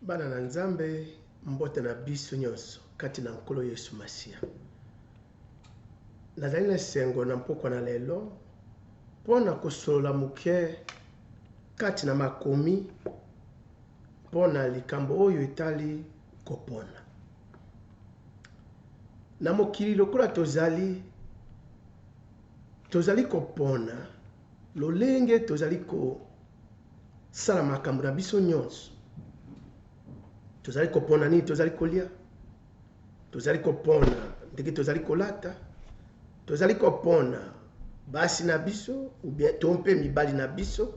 Bana na Nzambe, mbote na biso nyonso kati na Nkolo Yesu Masiya. Nazali na esengo na mpokwa na lelo mpo na kosolola moke kati na makomi mpo na likambo oyo etali kopona. Na mokili lokola tozali, tozali kopona lolenge tozali kosala makambo na biso nyonso. Tozali kopona nini tozali kolia, tozali kopona ndenge tozali kolata, tozali kopona basi na biso ou bien to mpe mibali na biso,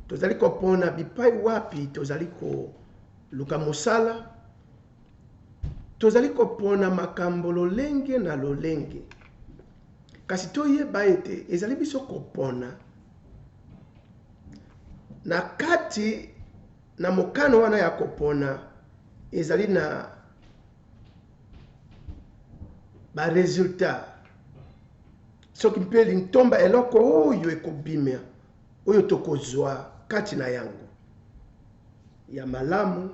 tozali kopona bipai wapi tozali koluka mosala, tozali kopona makambo lolenge na lolenge. Kasi toyeba ete ezali biso kopona na kati na mokano wana ya kopona ezali na ba resultat soki mpe lintomba eloko oyo ekobima oyo tokozwa kati na yango ya malamu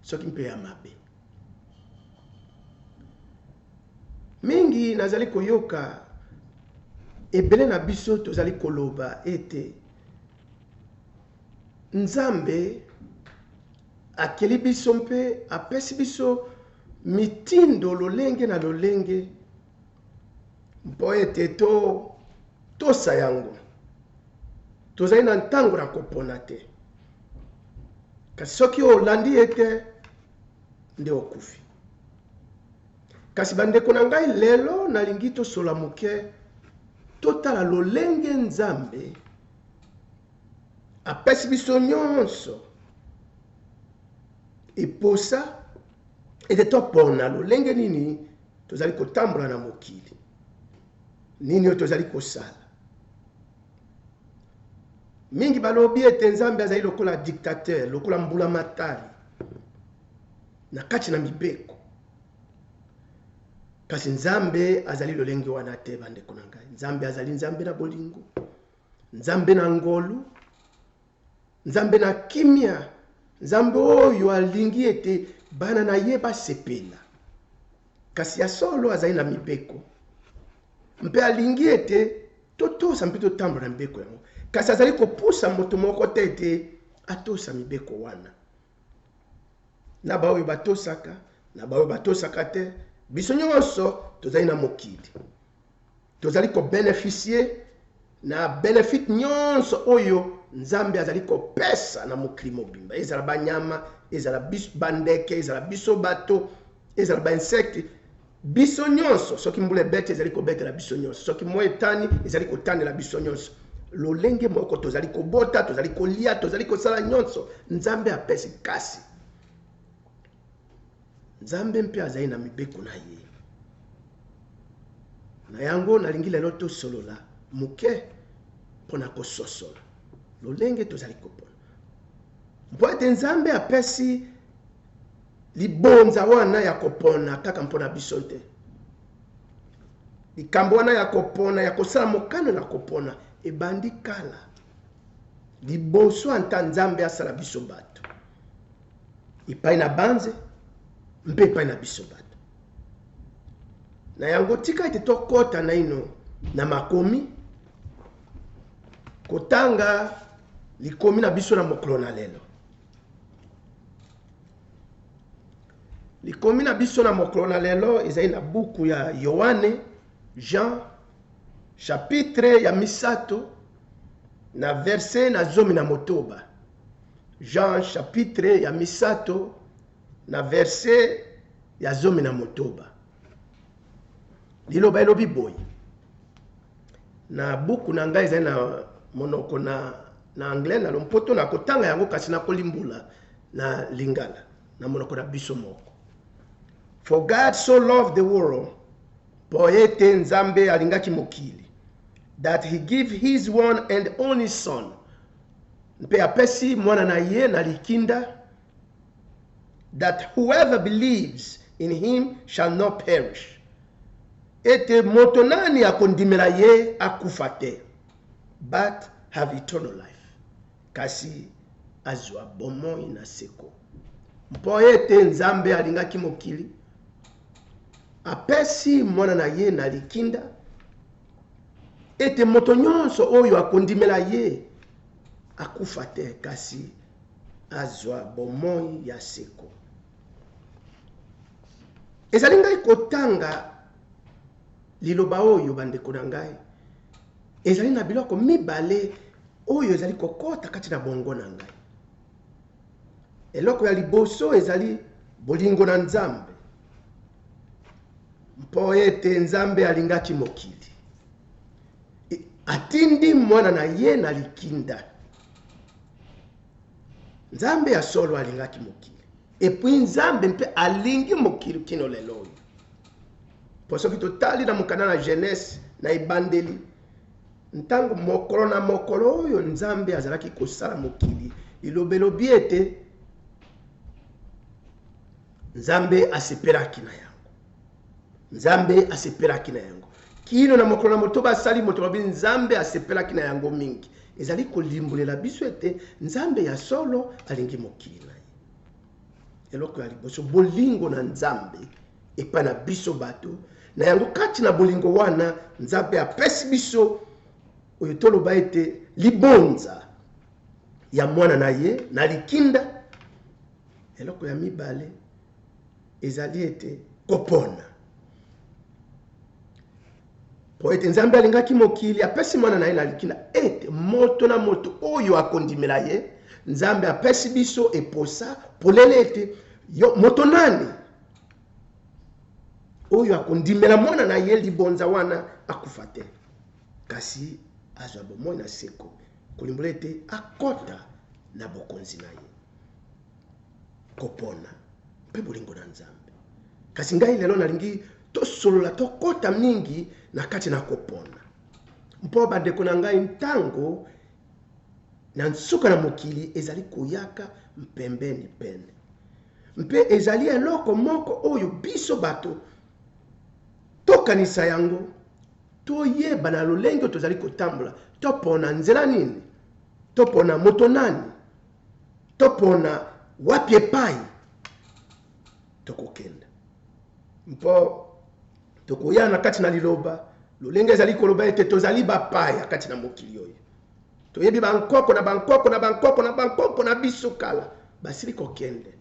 soki mpe ya mabe. Mingi nazali koyoka ebele na biso tozali koloba ete Nzambe akeli biso mpe apesi biso mitindo lolenge na lolenge mpo ete totosa yango. Tozali na ntango na kopona te, kasi soki olandi ye te nde okufi. Kasi bandeko na ngai, lelo nalingi tosola moke, totala lolenge Nzambe apesi biso nyonso eposa ete topona lolenge nini tozali kotambola na mokili, nini oyo tozali kosala. Mingi balobi ete Nzambe azali lokola dictateur, lokola mbulamatari na kati na mibeko. Kasi Nzambe azali lolenge wana te, bandeko na ngai. Nzambe azali Nzambe na bolingo, Nzambe na ngolu, Nzambe na kimia, Nzambe oyo alingi ete bana na ye basepela. Kasi ya solo azali na mibeko mpe alingi ete totosa mpe totambola na mibeko yango. Kasi azali kopusa moto moko te ete atosa mibeko wana. Na baoyo batosaka, na baoyo batosaka te, biso nyonso tozali na mokili. Tozali kobeneficie na benefit nyonso oyo Nzambe azali kopesa na mokili mobimba, ezala banyama, ezala biso bandeke, ezala biso bato, ezala ba insecte, biso nyonso. Soki mbula ebeti ezali kobetela biso nyonso, soki moi etani ezali kotanela biso nyonso. Lolenge moko tozali kobota, tozali kolia, tozali kosala nyonso Nzambe apesi. Kasi Nzambe mpe azali na mibeko na ye. Na yango nalingi lelo tosolola moke mpo na kososola lolenge tozali kopona, mpo ete Nzambe apesi libonza wana ya kopona kaka mpo na biso te. Likambo wana ya kopona, ya kosala mokano na kopona, ebandi kala liboso anta Nzambe asala biso bato, epai na banze mpe epai na biso bato. Na yango tika ete tokɔta naino na makomi kotanga likomi na biso na mokolo na lelo. Likomi na biso na mokolo na lelo ezali na buku ya Yoane, Jean, chapitre ya 3 na verset na 16. Jean chapitre ya 3 na verset ya 16. Liloba elobi boye. Na buku na ngai ezali na monoko na anglais, na lompoto, na kotanga yango kasi na kolimbola na lingala na monoko na biso moko. For God so loved the world, po ete Nzambe alingaki mokili, that he give his one and only son, mpe apesi mwana na ye na likinda, that whoever believes in him shall not perish, ete moto nani akondimela ye akufa te, but have eternal life, kasi azwa bomoi na seko. Mpo ete Nzambe alingaki mokili, apesi Mwana na ye na likinda, ete moto nyonso oyo akondimela ye akufa te, kasi azwa bomoi ya seko. Ezali ngai kotanga liloba oyo, bandeko na ngai, ezali na biloko mibale oyo ezali kokota kati na bongo na ngai. Eloko ya liboso ezali bolingo na Nzambe, mpo ete Nzambe alingaki mokili, atindi mwana na ye na likinda. Nzambe ya solo alingaki mokili, epui Nzambe mpe alingi mokili kino lelo oyo. Mpo soki totali na mokanda na Genese na ebandeli, Ntango mokolo na mokolo oyo Nzambe azalaki kosala mokili, liloba elobi ete Nzambe asepelaki na yango. Nzambe asepelaki na yango. Kino na mokolo na motoba asali moto, balobi Nzambe asepelaki na yango mingi. Ezali kolimbolela biso ete Nzambe ya solo alingi mokili na ye. Eloko ya liboso, bolingo na Nzambe epai na biso bato. Na yango, kati na bolingo wana, Nzambe apesi biso oyo toloba ete libonza ya mwana na ye na likinda. Eloko ya mibale ezali ete kopona. Mpo ete Nzambe alingaki mokili, apesi mwana na ye na likinda ete moto na moto oyo akondimela ye. Nzambe apesi biso eposa polele ete yo moto nani oyo akondimela mwana na ye libonza wana akufa te, kasi azwa bomoi na seko, kolimbola ete akota na bokonzi na ye. Kopona mpe bolingo na Nzambe. Kasi ngai lelo nalingi tosolola, tokota mingi na kati na kopona, mpo bandeko na ngai, ntango na nsuka na mokili ezali koyaka mpembeni pene, mpe ezali eloko moko oyo biso bato tokanisa yango, toyeba na lolenge oyo tozali kotambola, topona nzela nini, topona moto nani, topona wapi epai tokokenda. Mpo tokoya na kati na liloba lolenge ezali koloba ete tozali bapaya kati na mokili oyo. Toyebi bankoko na bankoko na bankoko na bankoko na biso kala basili kokende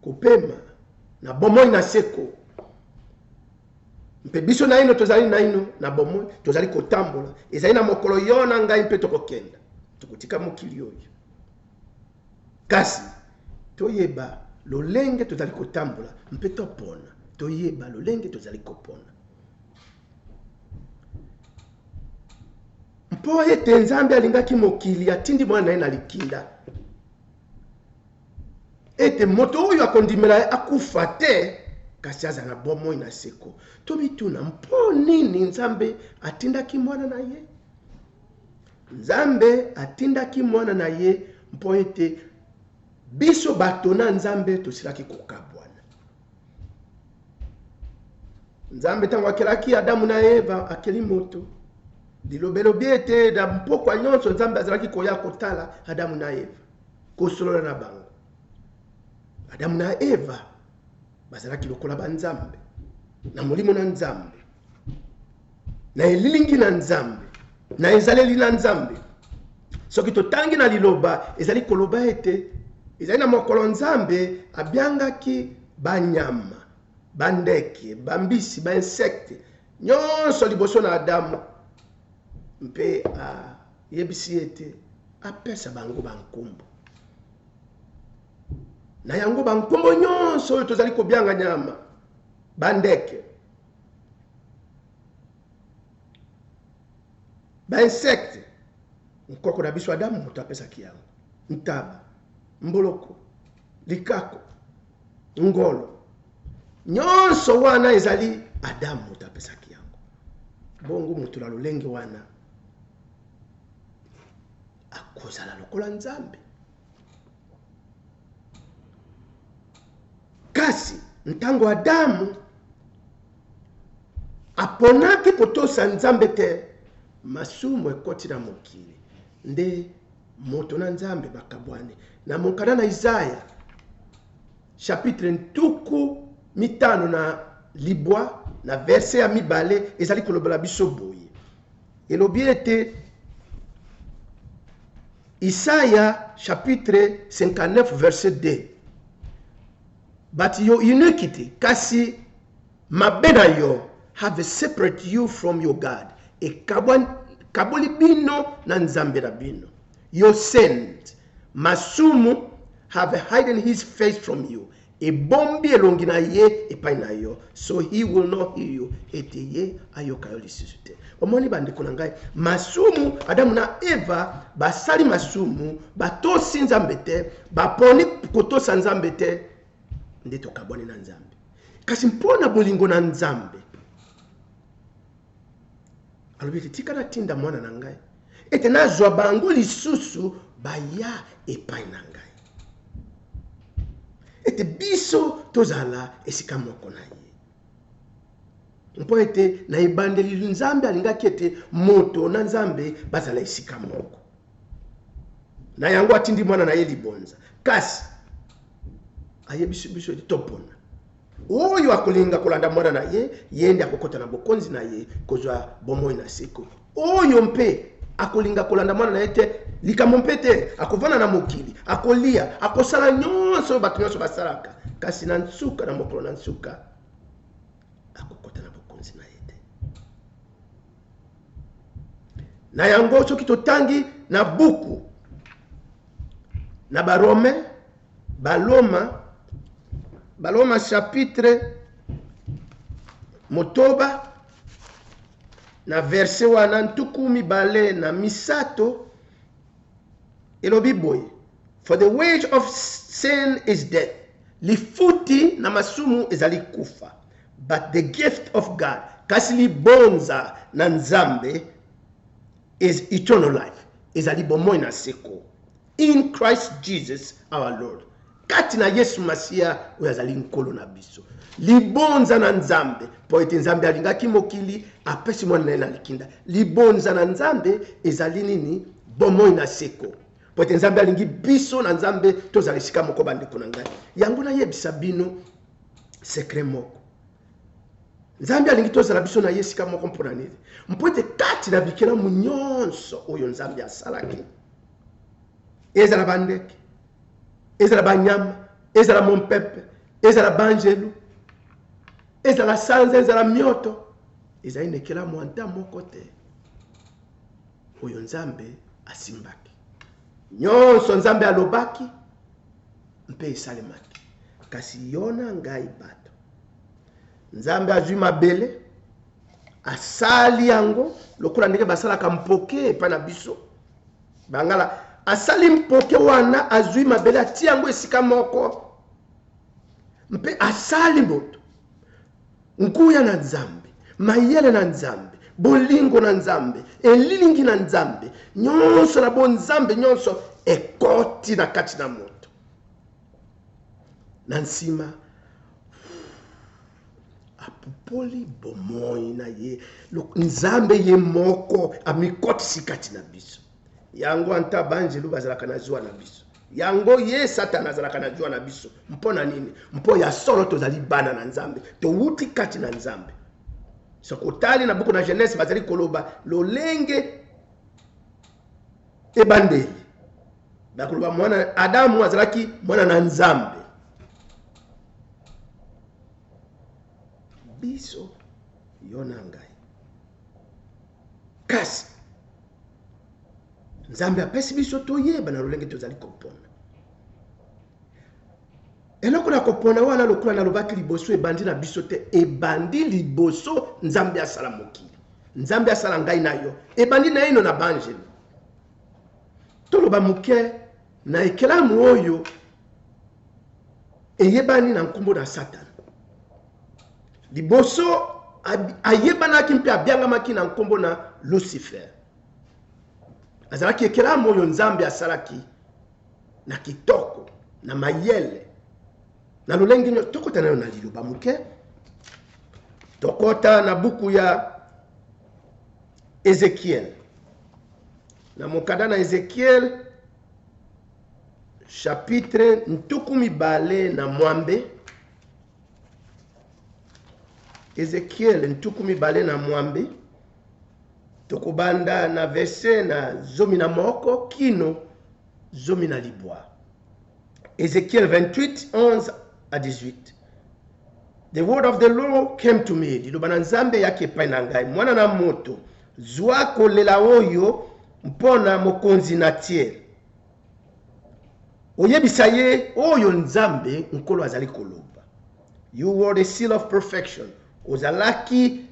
kopema na bomoi na seko, mpe biso naino tozali naino na bomoi, tozali kotambola. Ezali na mokolo yo na ngai mpe tokokenda, tokotika mokili oyo. Kasi toyeba lolenge tozali kotambola mpe topona, toyeba lolenge tozali kopona. Mpo ete Nzambe alingaki mokili, atindi mwana na ye na likinda, ete moto oyo akondimela ye akufa te, kasi azala na bomoi na seko. Tomituna, mpo nini Nzambe atindaki mwana na ye? Nzambe atindaki mwana na ye mpo ete biso bato na Nzambe tosilaki kokabwana. Nzambe ntango akelaki Adamu na Eva, akeli moto. Liloba elobi ete na mpokwa nyonso Nzambe azalaki koya kotala Adamu na Eva, kosolola na bango. Adamu na Eva bazalaki lokola banzambe na molimo na Nzambe, na elilingi na Nzambe, na ezaleli na Nzambe. Soki totangi na liloba, ezali koloba ete ezali na mokolo Nzambe abiangaki banyama, bandeke, bambisi, bainsecte nyonso liboso na Adamu, mpe ayebisi ete apesa bango bankombo. Na yango bankombo nyonso oyo tozali kobianga nyama, bandeke, bainsecte, nkoko na biso Adamu moto apesaki yango. Ntaba, mboloko, likako, ngolo, nyonso wana ezali Adamu moto apesaki yango. Bongo moto na lolenge wana akozala lokola Nzambe. Kasi ntango Adamu aponaki kotosa Nzambe te, masumu ekoti na mokili, nde moto na Nzambe bakabwani. Na mokanda na Isaya, chapitre 59 na verset ya 2 ezali kolobela biso boye. Elobi ete Isaya chapitre 59 verset 2, But your iniquity, kasi mabe na yo, have separate you from your God, ekaboli bino na Nzambe na bino. Your sins, masumu, have hidden his face from you, ebombi elongi na ye epai na yo, so he will not hear you, ete ye ayoka yo lisusu te. Omoni bandeko na ngai, masumu, Adamu na Eva basali masumu, batosi Nzambe te, baponi kotosa Nzambe te, nde tokabwani na Nzambe. Kasi mpo na bolingo na Nzambe, alobi ete tika natinda mwana na ngai ete nazwa bango lisusu baya epai na ngai, ete biso tozala esika moko na ye. Mpo ete na ebandeli Nzambe alingaki ete moto na Nzambe bazala esika moko. Na yango atindi mwana na ye libonza. Kasi ayebisi biso ete topona. Oyo akolinga kolanda mwana na ye, ye nde akokota na bokonzi na ye kozwa bomoi na seko. Oyo mpe akolinga kolanda mwana na ye te, likambo mpe te, akovanda na mokili, akolia, akosala nyonso oyo bato nyonso basalaka, kasi na nsuka, na mokolo na nsuka, akokota na bokonzi na ye te. Na yango, soki totangi na buku na Barome, Baloma, Baloma chapitre 6 na verset wana 23, elobi boye: For the wage of sin is death, lifuti na masumu ezali kufa, but the gift of God, kasi libonza na Nzambe, is eternal life, ezali bomoi na seko, in Christ Jesus our Lord, kati na Yesu Masiya oyo azali Nkolo na biso. Libonza na Nzambe, mpo ete Nzambe alingaki mokili, apesi mwana na ye na likinda. Libonza na Nzambe ezali nini? Bomoi na seko. Mpo ete Nzambe alingi biso na Nzambe tozala esika moko. Bandeko na ngai, yango nayebisa bino secret moko: Nzambe alingi tozala biso na ye esika moko. Mpo na nini? Mpo ete kati na bikelamu nyonso oyo Nzambe asalaki, ezala bandeke, ezala banyama, ezala mompepe, ezala banjelu, ezala sanza, ezala mioto, ezali na ekelamu ata moko te oyo Nzambe asimbaki. Nyonso Nzambe alobaki mpe esalemaki. Kasi yo na ngai bato, Nzambe azwi mabele, asali yango lokola ndenge basalaka mpoke epai na biso bangala. Asali mpoke wana, azwi mabele, atia yango esika moko mpe asali moto. Nguya na Nzambe, mayele na Nzambe, bolingo na Nzambe, elilingi na Nzambe, nyonso na bonzambe nyonso ekoti na kati na moto. Na nsima apupoli bomoi na ye. Nzambe ye moko amikotisi kati na biso. Yango anta banjelu bazalaka na zuwa na biso, yango ye Satana azalaka na zuwa na biso. Mpo na nini? Mpo ya solo tozali bana na Nzambe, towuti kati na Nzambe. Soki otali na buku na Genèse, bazali koloba lolenge ebandeli, bakoloba mwana Adamu azalaki mwana na Nzambe. Biso, yo na ngai, kasi Nzambe apesi biso toyeba na lolenge tozali kopona. Eloko na kopona wana, lokola nalobaki liboso, ebandi na biso te, ebandi liboso Nzambe asala mokili, Nzambe asala ngai na yo, ebandi naino na banjelu. Toloba moke na ekelamu oyo eyebani na nkombo na Satana. Liboso ayebanaki mpe abiangamaki na nkombo na Lucifer. Azalaki ekelamu oyo Nzambe asalaki na kitoko, na mayele, na lolenge nyonso. Tokota nayo na liloba moke, tokota na buku ya Ezekiel, na mokanda na Ezekiel. Chapitre 26. Ezekiel 26, tokobanda na verse na 11 kino 19. Ezekiel 28, 11 à 18. The word of the Lord came to me. Liloba na Nzambe eyaki epai na ngai. Mwana na moto, zwa kolela oyo mpo na mokonzi na Tyr. Oyebisa ye oyo Nzambe Nkolo azali koloba. You were the seal of perfection. Ozalaki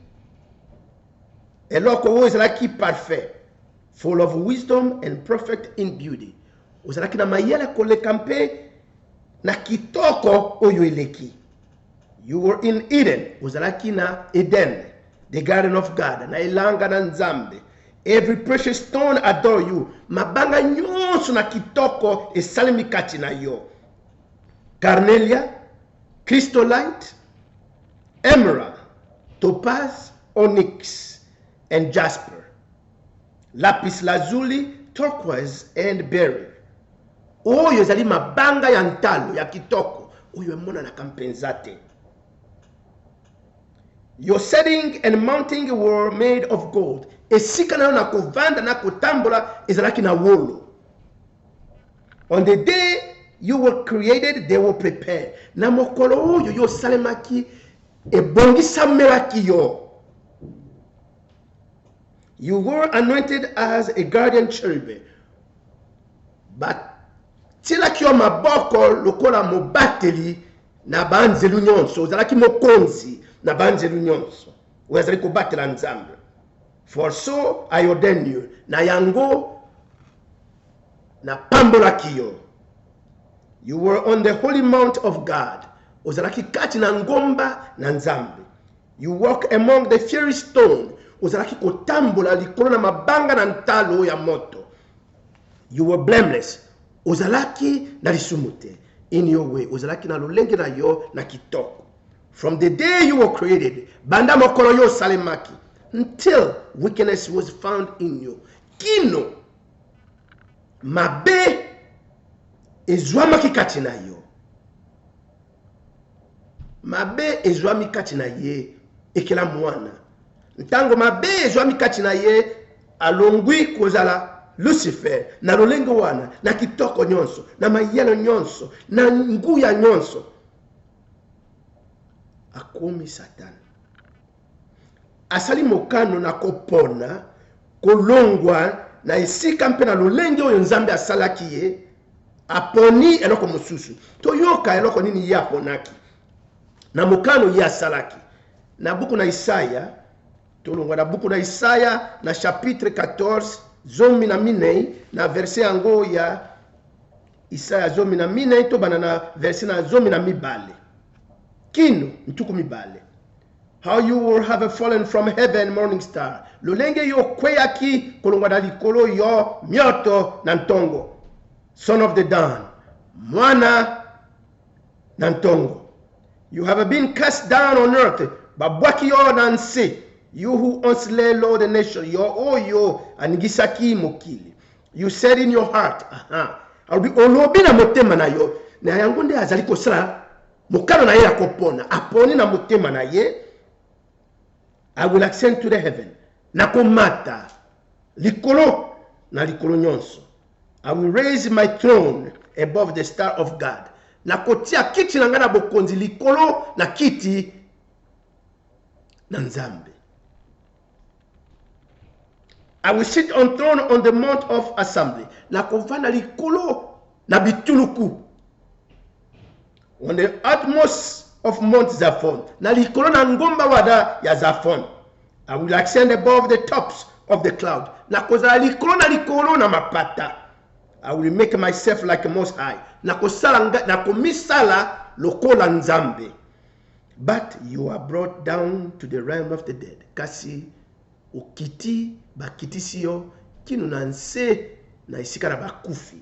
eloko oyo ezalaki parfait, full of wisdom and perfect in beauty. Ozalaki na mayele koleka mpe na kitoko oyo eleki. You were in Eden. Ozalaki na Eden, the garden of God, na elanga na Nzambe. Every precious stone adore you. Mabanga nyonso na kitoko esalemi kati na yo. Carnelia, crystolite, emerald, topaz, onyx, and jasper. Lapis lazuli, turquoise, and beryl. Oyo ezali mabanga ya ntalo ya kitoko oyo emonanaka mpenza te. Your setting and mounting were made of gold. Esika na yo na kovanda na kotambola ezalaki na wolo. On the day you were created, they were prepared. Na mokolo oyo yo osalemaki, ebongisamelaki yo. You were anointed as a guardian cherub. Batielaki yo maboko lokola mobateli na baanzelu nyonso. Ozalaki mokonzi na baanzelu nyonso oyo azali kobatela Nzambe. For so I ordained you. Na yango napambolaki yo. You were on the holy mount of God. Ozalaki kati na ngomba na Nzambe. You walk among the fiery stone. Ozalaki kotambola likolo na mabanga na ntalo ya moto. You were blameless. Ozalaki na lisumu te. In your way. Ozalaki na lolenge na yo na kitoko. From the day you were created, banda mokolo yo osalemaki, until wickedness was found in you. Kino mabe ezwamaki kati na yo. Mabe ezwami kati na ye, ekela mwana. Ntango mabe ezwami kati na ye, alongwi kozala Lucifer na lolenge wana, na kitoko nyonso, na mayele nyonso, na nguya nyonso, akomi Satana. Asali mokano na kopona kolongwa na esika mpe na lolenge oyo Nzambe asalaki ye. Aponi eloko mosusu. Toyoka eloko nini ye aponaki na mokano ye asalaki. Na buku na Isaya, tolongwa na buku na Isaya na chapitre 14, 14, na verse yango ya Isaya 14, tobanda na verse na 12 kino 20. How you will have fallen from heaven, morning star. Lolenge yo okweyaki kolongwa na likolo, yo mioto na ntongo. Son of the dawn. Mwana na ntongo. You have been cast down on earth. Babwaki yo na nse. You who once lay low the nation. Yo oyo aningisaki mokili. You said in your heart. Aha. Alobi olobi na motema na yo. Na yango nde azali kosala mokano na ye ya kopona. Aponi na motema na ye. I will ascend to the heaven. Nakomata likolo na likolo nyonso. I will raise my throne above the star of God. Nakotia kiti na ngai na bokonzi likolo na kiti na Nzambe. I will sit on throne on the mount of assembly. Nakovanda likolo na bituluku. On the utmost of Mount Zaphon. Na likolo na ngomba wada ya Zaphon. I will ascend above the tops of the cloud. Nakozala likolo na likolo na mapata. I will make myself like Most High. Nakosala nakomisala lokola Nzambe. But you are brought down to the realm of the dead. Kasi okiti, bakitisi yo kino na nse na esika na bakufi.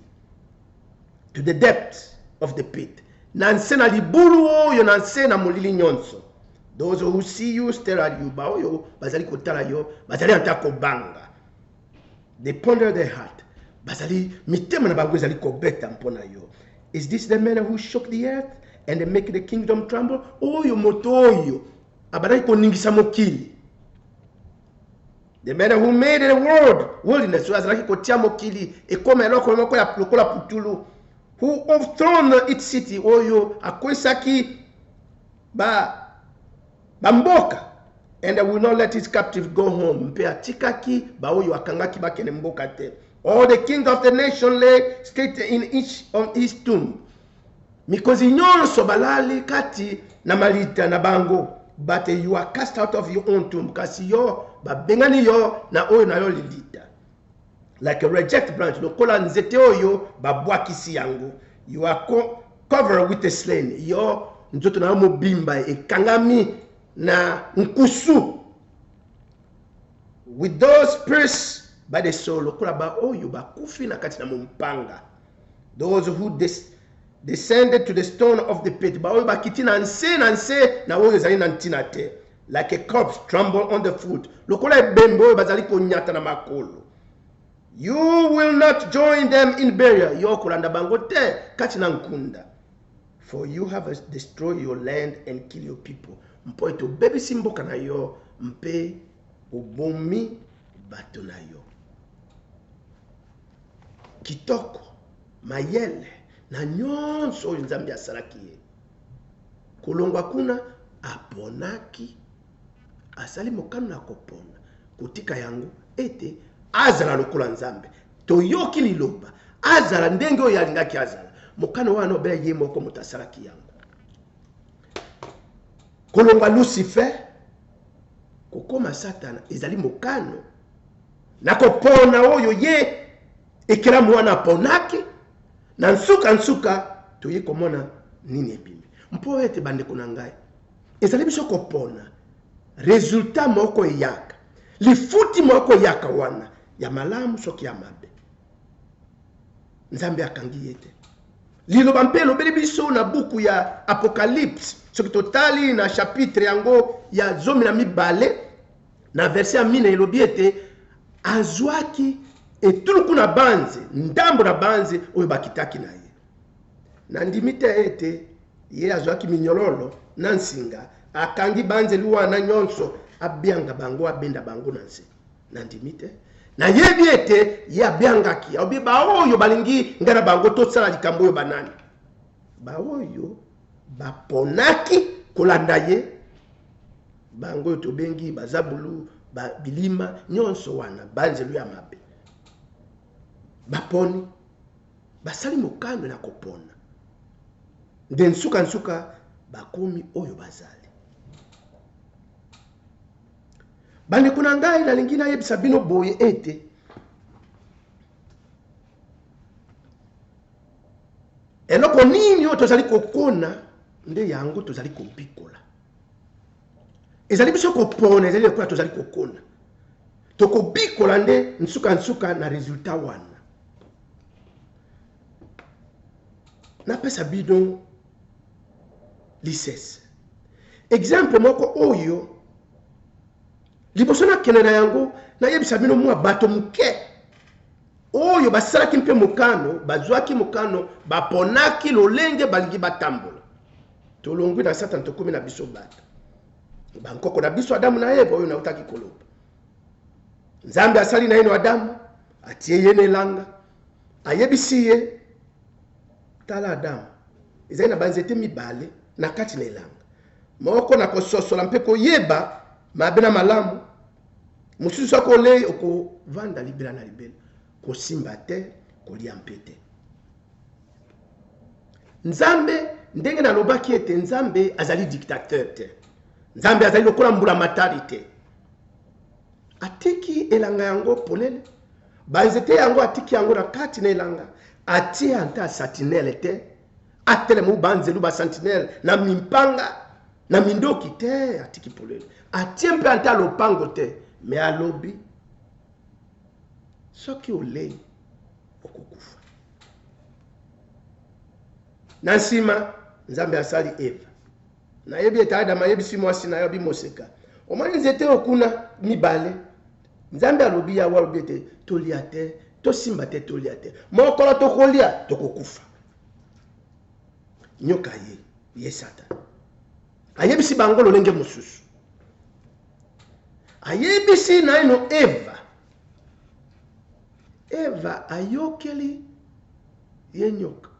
To the depths of the pit. Na nse na libulu oyo na nse na molili nyonso. Those who see you stare at you. Baoyo bazali kotala yo bazali ata kobanga. They ponder their heart. Bazali mitema na bango ezali kobeta mpo na yo. Is this the man who shook the earth and make the kingdom tremble? Oyo moto oyo abandaki koningisa mokili. The man who made the world wilderness, oyo azalaki kotia mokili ekoma eloko moko ya lokola putulu. Who overthrown its city, oyo akweisaki ba bamboka. And will not let his captive go home, mpe atikaki baoyo akangaki bakende mboka te. All the king of the nation lay state in each of his tomb. Mikonzi nyonso balali kati na malita na bango. But you are cast out of your own tomb, kasi yo babengani yo na oyo na yo lilita. Like a reject branch, lokola nzete oyo babwakisi yango. You are covered with the slain. Yo nzoto na yo mobimba ekangami na nkusu. With those pierced by the soul, lokola ba oyo bakufi na kati na mompanga. Those who descended to the stone of the pit, ba oyo bakiti na nse na nse na oyo ezali na ntina te. Like a corpse tremble on the foot, lokola ebembe oyo bazali konyata na makolo. You will not join them in burial, yo kolanda bango te kati na nkunda. For you have destroyed your land and killed your people. Mpo ete obebisi mboka na yo mpe obomi bato na yo. Kitoko, mayele na nyonso oyo Nzambe asalaki ye. Kolongwa kuna aponaki, asali mokano na kopona kotika yango ete azala lokola Nzambe. Toyoki liloba, azala ndenge oyo alingaki azala. Mokano wana obele ye moko moto asalaki yango. Kolongwa Lucifer kokoma Satana ezali mokano na kopona oyo ye ekelamu wana aponaki. Na nsuka nsuka toye komona nini ebimi. Mpo ete bandeko na ngai, ezali biso kopona resultat moko eyaka, lifuti moko eyaka wana ya malamu soki ya mabe. Nzambe akangi ye te. Liloba mpe elobeli biso na buku ya Apocalypse, soki totali na chapitre yango ya 12 na verset ya 4, elobi ete azwaki etuluku na banze, ndambo na banze oyo bakitaki na ye. Nandimi te ete ye azwaki minyololo na nsinga, akangi banzelu wana nyonso, abianga bango, abenda bango na nse. Nandimi te. Nayebi ete ye abiangaki, alobi baoyo balingi ngai na bango tosala likambo oyo banani? Baoyo baponaki kolanda ye, bango oyo tobengi bazabulu, ba bilima nyonso wana, banzelu ya mabe. Baponi, basali mokano na kopona, nde nsuka-nsuka bakomi oyo bazali. Bandeko na ngai, nalingi nayebisa bino boye ete eloko nini oyo tozali kokona nde yango tozali kobikola. Ezali biso kopona, ezali lokola tozali kokona, tokobikola nde nsuka-nsuka na resultat wana. Napesa bino lisese, exemple moko oyo liboso nakende na yango, nayebisa bino mwa bato moke oyo basalaki mpe mokano, bazwaki mokano, baponaki lolenge balingi batambola. Tolongwi na Satana, tokomi na biso bato, bankoko na biso Adamu na Eva oyo nautaki koloba. Nzambe asali naino Adamu, atie ye na elanga, ayebisi ye, tala Adamu, ezali na banzete mibale na kati na elanga, moko na kososola mpe koyeba mabe na malamu, mosusu soki olei okovanda libela na libela, kosimba te, kolia mpe te. Nzambe, ndenge nalobaki ete Nzambe azali dictateur te, Nzambe azali lokola mbulamatari te. Atiki elanga yango polele, banzete yango atiki yango na kati na elanga, atie ata sentinelle te, atelema banzelu ba sentinelle na mimpanga na mindoki te, atiki polele, atie mpe ata lopango te, me alobi soki olei okokufa. Na nsima Nzambe asali Eva. Nayebi ete Adam ayebisi mwasi na ye, abi moseka, omoni nzete oyo kuna mibale, Nzambe alobi, Yawe alobi ete tolia te, Tosimba te, tolia te. Mokolo tokolia, tokokufa. Nyoka ye, ye Satana. Ayebisi bango lolenge mosusu. Ayebisi naino Eva. Eva ayokeli ye nyoka.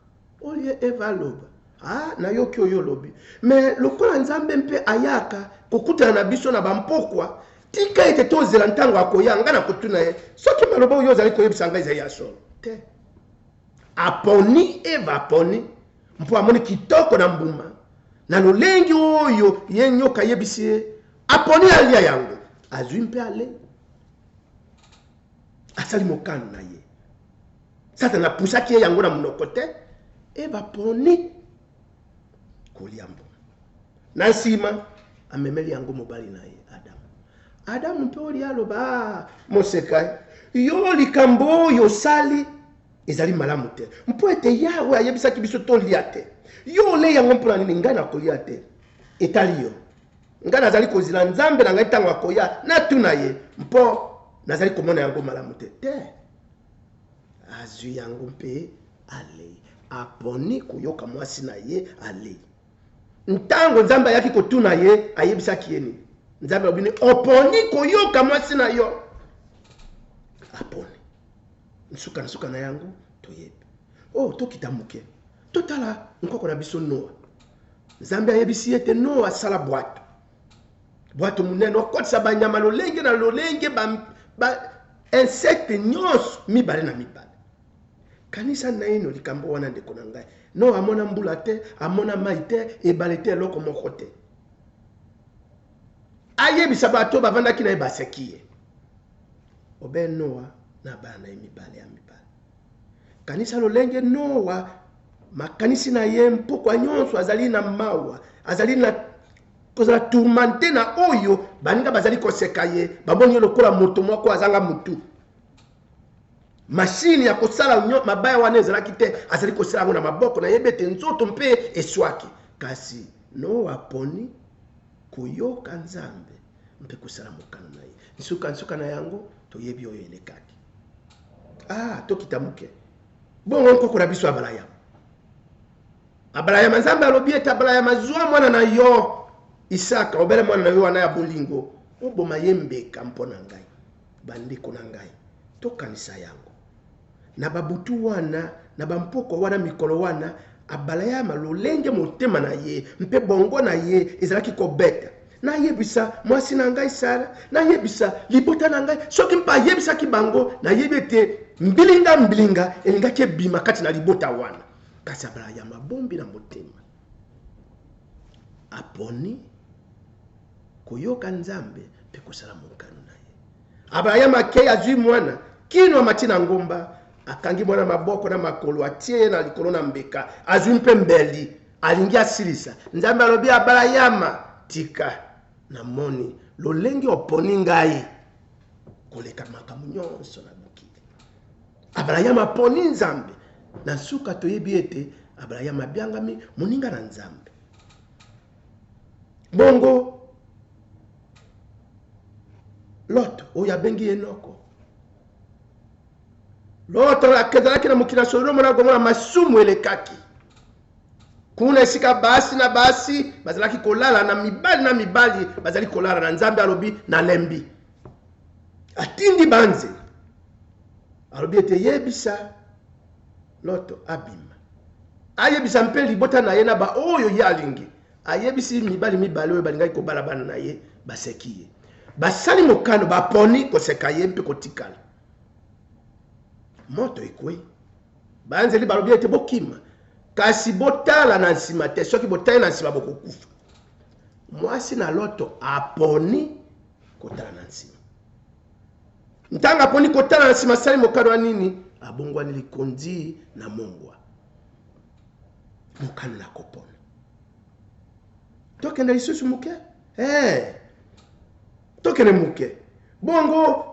Olie Eva aloba, ah, nayoki oyo olobi. Me lokola Nzambe mpe ayaka kokutana na biso na bampokwa, tika ete tozela ntango akoya, ngai nakotuna ye soki maloba oyo ozali koyebisa ngai ezali ya solo te. Aponi, Eva aponi, mpo amoni kitoko na mbuma, na lolenge oyo ye nyoka ayebisi ye, aponi alia yango, azwi mpe alei. Asali mokano na ye. Satana apusaki ye yango na monoko te. Eva aponi kolia mbuma. Na nsima amemeli yango mobali na ye Adamu. Adamu mpe olia aloba, ah, moseka yo likambo oyo osali ezali malamu te, mpo ete Yawe ayebisaki biso tolia te. Yo olei yango mpo na nini? Ngai nakolia te. Etali yo. Ngai nazali kozela Nzambe na ngai ntango akoya, natuna ye, mpo nazali komona yango malamu te. Te. Azwi yango mpe alei. Aponi koyoka mwasi na ye, alei. Ntango Nzambe ayaki kotuna ye, ayebisaki ye nini? Nzambe alobi nini? Oponi koyoka mwasi na yo. Aponi. Nsuka nsuka na yango toyebi. Oh, tokita moke. Totala nkoko na biso Noa. Nzambe ayebisi ye ete Noa asala bwato. Bwato monene, okotisa banyama lolenge na lolenge, ba, ba insecte nyonso mibale na mibale. Kanisa naino likambo wana, ndeko na ngai. Noa amona mbula te, amona mai te, ebale te, eloko moko te. Ayebisa bato bavandaki na ye, baseki ye. Obe Noa na bana na ye mibale ya mibale. Kanisa lolenge Noa, makanisi na ye mpokwa nyonso azali na mawa, azali na kozala tourmente na oyo baninga bazali koseka ye, bamoni ye lokola moto moko azanga motu. Mashine ya kosala mabaya wana ezalaki te, azali kosala yango na maboko, nayebi ete nzoto mpe eswaki. Kasi Noa aponi koyoka Nzambe mpe kosala mokano na ye. Nsukansuka na yango, toyebi oyo elekaki. Ah, tokita moke. Bongo nkoko na biso Abalayama. Abalayama, Nzambe alobi ete Abalayama, zwa mwana na yo Isaka, obele mwana na yo wana ya bolingo, oboma ye mbeka mpo na ngai. Bandeko na ngai, tokanisa yango. Na babutu wana, na bampokwa wana, mikolo wana, Abalayama, lolenge motema na ye mpe bongo na ye ezalaki kobeta, nayebisa mwasi na ngai Sara, nayebisa libota na ngai, soki mpe ayebisaki bango, nayebi ete mbilinga mbilinga elingaki ebima kati na libota wana. Kasi Abalayama abombi na motema, aponi koyoka Nzambe mpe kosala mokano na ye. Abraham akei, azwi mwana kino amati na ngomba, akangi mwana maboko na makolo, atie ye na likolo na mbeka, azwi mpe mbeli, alingi asilisa. Nzambe alobi, Abrahama, tika, namoni lolenge oponi ngai koleka makambo nyonso na mokili. Abraham aponi Nzambe. Na nsuka toyebi ete Abraham abiangami moninga na Nzambe. Bongo Lot oyo abengi ye noko, Lot akezalaki na mokili ya Sodoma na Gomora, masumu elekaki kuna, esika basi na basi bazalaki kolala na mibali na mibali bazali kolala na. Nzambe alobi, nalembi. Atindi banze, alobi ete yebisa Lot abima, ayebisa mpe libota na ye na baoyo ye alingi. Ayebisi mibali mibale oyo balingaki kobala bana na ye, baseki ye. Basali mokano, baponi koseka ye mpe kotikala. Moto ekwei. Baanzeli balobi ete bokima, kasi botala na nsima te, soki botali na nsima bokokufa. Mwasi na Loto aponi kotala na nsima. Ntango aponi kotala na nsima, asali mokano ya nini? Abongwani likonzi na mongwa. Mokano na kopona. Tokende lisusu moke? Hey, tokende moke. Bongo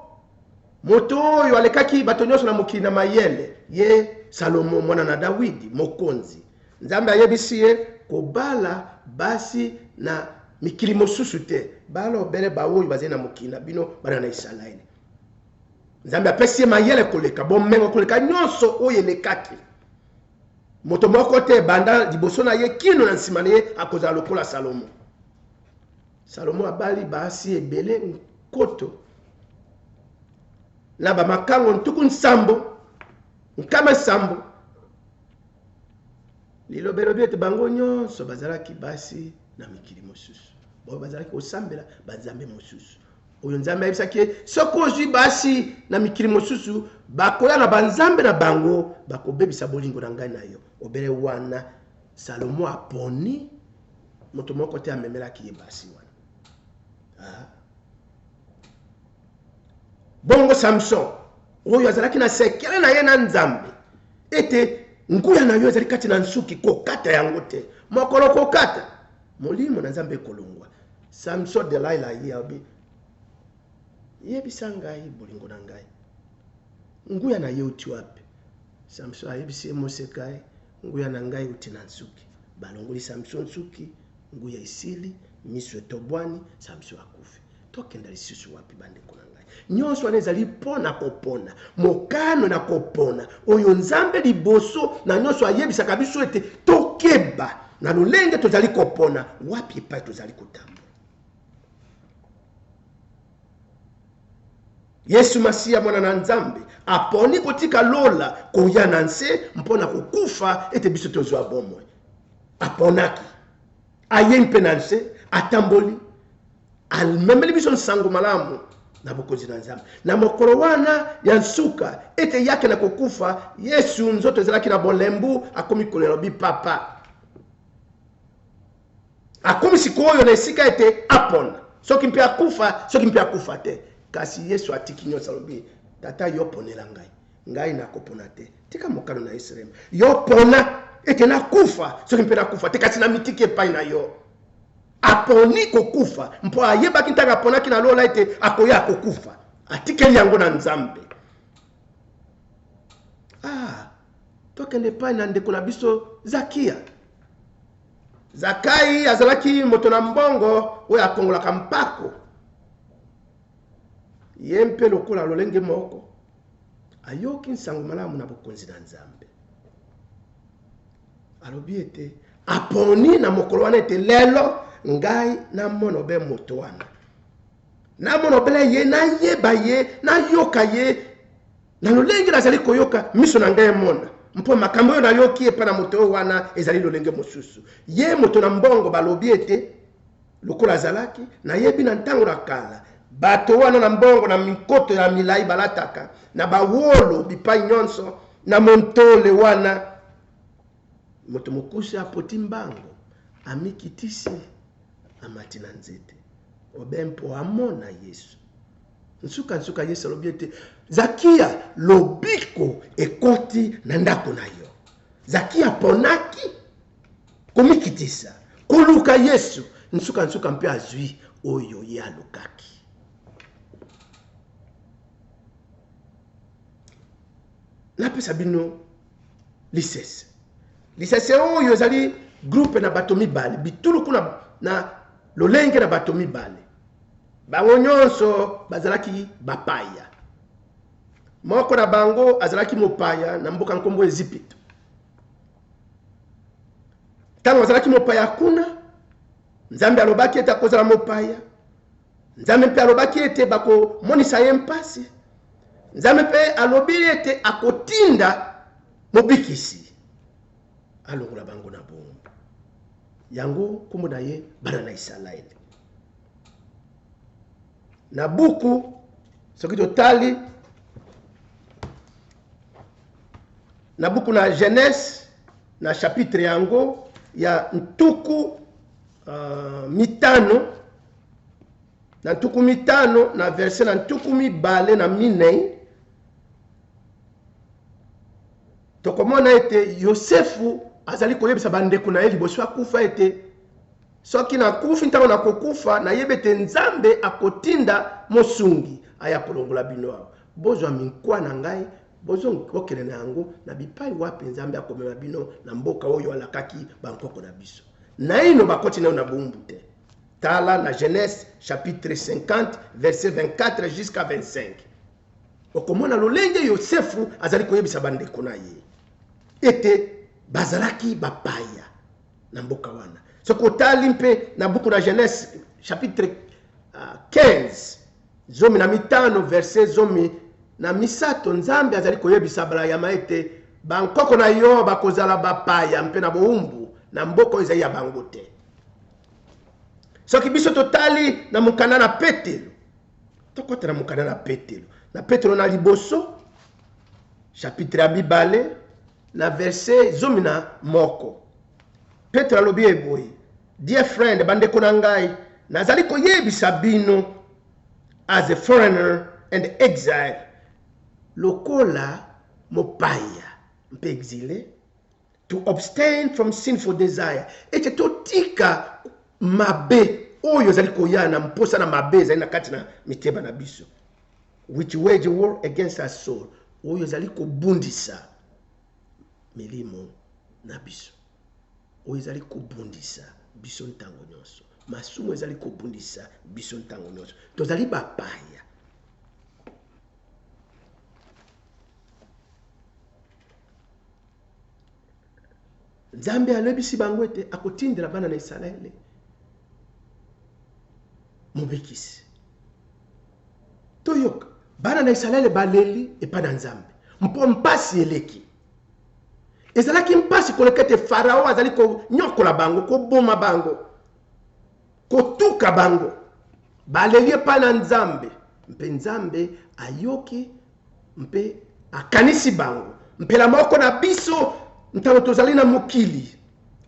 moto oyo alekaki bato nyonso na mokili na mayele, ye Salomo mwana na Dawidi mokonzi, Nzambe ayebisi ye kobala basi na mikili mosusu te, bala obele baoyo bazali na mokili na bino, bana na Isalaele. Nzambe apesi ye mayele koleka, bomengo koleka nyonso oyo elekaki. Moto moko te banda liboso na ye kino na nsima na ye akozala lokola Salomo. Salomo abali basi ebele nkoto na bamakango 70, 700. Liloba elobi ete bango nyonso bazalaki basi na mikili mosusu, baoyo bazalaki kosambela banzambe mosusu. Oyo Nzambe ayebisaki ye, soki ozwi basi na mikili mosusu, bakoya na banzambe na bango, bakobebisa bolingo na ngai na yo. Obele wana Salomo aponi moto moko te amemelaki ye basi wana. Ah. Bongo Samson oyo azalaki na sekele na ye na Nzambe ete nguya na yo ezali kati na nsuki, kokata yango te. Mokolo kokata, molimo na Nzambe ekolongwa. Samson Delilah aye alobi, yebisa ngai bolingo na ngai, nguya na ye euti wapi? Samson ayebisi ye moseka ye, nguya na ngai euti na nsuki. Balongoli Samson nsuki, nguya esili, miso etobwani, Samson akufi. Tokenda lisusu wapi bandeko na ngai? Nyonso wana ezali mpo na kopona, mokano na kopona oyo Nzambe liboso na nyonso ayebisaka biso ete tokeba na lolenge tozali kopona wapi epai tozali kotambola. Yesu Masiya, Mwana na Nzambe, aponi kotika lola koya na nse mpo na kokufa ete biso tozwa bomoi. Aponaki, ayei mpe na nse, atamboli, amemeli biso nsango malamu na bokonzi na Nzambe. Na mokolo wana ya nsuka ete yake na kokufa, Yesu nzoto ezalaki na bolembu, akomi kolela, alobi, Papa. Akomi sikoyo na esika ete apona soki mpe akufa, soki mpe akufa te. Kasi Yesu atiki nyonso, alobi, Tata, yo ponela ngai, ngai nakopona te. Tika mokano na Yerusaleme, yo pona ete nakufa soki mpe nakufa te, kasi namitiki epai na yo. Aponi kokufa mpo ayebaki ntango aponaki na lola ete akoya akokufa. Atikeli yango na Nzambe. Ah, tokende epai na ndeko na biso Zakia. Zakai azalaki moto na mbongo oyo akongolaka mpako. Ye mpe lokola lolenge moko ayoki nsango malamu na bokonzi na Nzambe. Alobi ete aponi na mokolo wana ete lelo ngai namona obe moto wana, namona obele ye, nayeba ye, nayoka ye na lolenge nazali koyoka, miso na ngai emona, mpo makambo oyo nayoki epai na moto oyo wana ezali lolenge mosusu. Ye moto na mbongo, balobi ete lokola azalaki, nayebi na ntango na kala, bato wana na mbongo na minkoto ya milai balataka na bawolo bipai nyonso na montole wana. Moto mokuse apoti mbango, amikitisi, amati na nzete obe mpo amona Yesu. Nsukansuka Yesu alobi ete, Zakia, lobiko ekoti na ndako na yo. Zakia aponaki komikitisa, koluka Yesu, nsukansuka mpe azwi oyo ye alukaki. Napesa bino lisese. Lisese oyo ezali groupe na bato mibale, bituluku na, na lolenge na bato mibale. Bango nyonso bazalaki bapaya. Moko na bango azalaki mopaya na mboka nkombo Ezipito. Ntango azalaki mopaya kuna, Nzambe alobaki ete akozala mopaya. Nzambe mpe alobaki ete bakomonisa ye mpasi. Nzambe mpe alobi ete akotinda mobikisi alongola bango na boombo. Yango nkombo na ye bana na Isalaele. Na buku soki totali na buku na Genèse na chapitre yango ya 50 na 50 na verset na 24, tokomona ete Yosefu azali koyebisa bandeko na ye liboso akufa ete soki nakufi, ntango nakokufa, nayebi ete Nzambe akotinda mosungi aya kolongola bino awa. Bozwa minkwa na ngai, bokende na yango na bipai wapi Nzambe akomema bino na mboka oyo alakaki bankoko na biso. Naino bakoti naino na bowumbu te. Tala na Genèse chapitre 50 verset 24 jusqu'à 25. Okomona lolenge Yosefu azali koyebisa bandeko na ye ete bazalaki bapaya na mboka wana. Soki otali mpe na buku na Genèse chapitre 15 15 verset 13, Nzambe azali koyebisa Abalayama ete bankoko na yo bakozala bapaya mpe na bowumbu na mboka oyo ezali ya bango te. Soki biso totali na mokanda na Petelo, tokota na mokanda na Petelo, na Petelo na liboso chapitre ya 2 na verset 11, Petelo alobi eboye: Dear friend, bandeko na ngai, nazali koyebisa bino as a foreigner and exile, lokola mopaya mpe exilé, to abstain from sinful desire, ete totika mabe oyo ezali koya na mposa na mabe ezali na kati na mitema na biso, which wage war against our soul, oyo ezali kobundisa milimo na biso, oyo ezali kobundisa biso ntango nyonso. Masumu ezali kobundisa biso ntango nyonso. Tozali bapaya. Nzambe alobisi bango ete akotindela bana na Isalaele mobikisi. Toyoka, bana na Isalaele baleli epai na Nzambe mpo mpasi eleki. Ezalaki mpasi koleka ete Farao azali konyokola bango, koboma bango, kotuka bango. Baleli epai na Nzambe, mpe Nzambe ayoki mpe akanisi bango. Mpela moko na biso ntango tozali na mokili,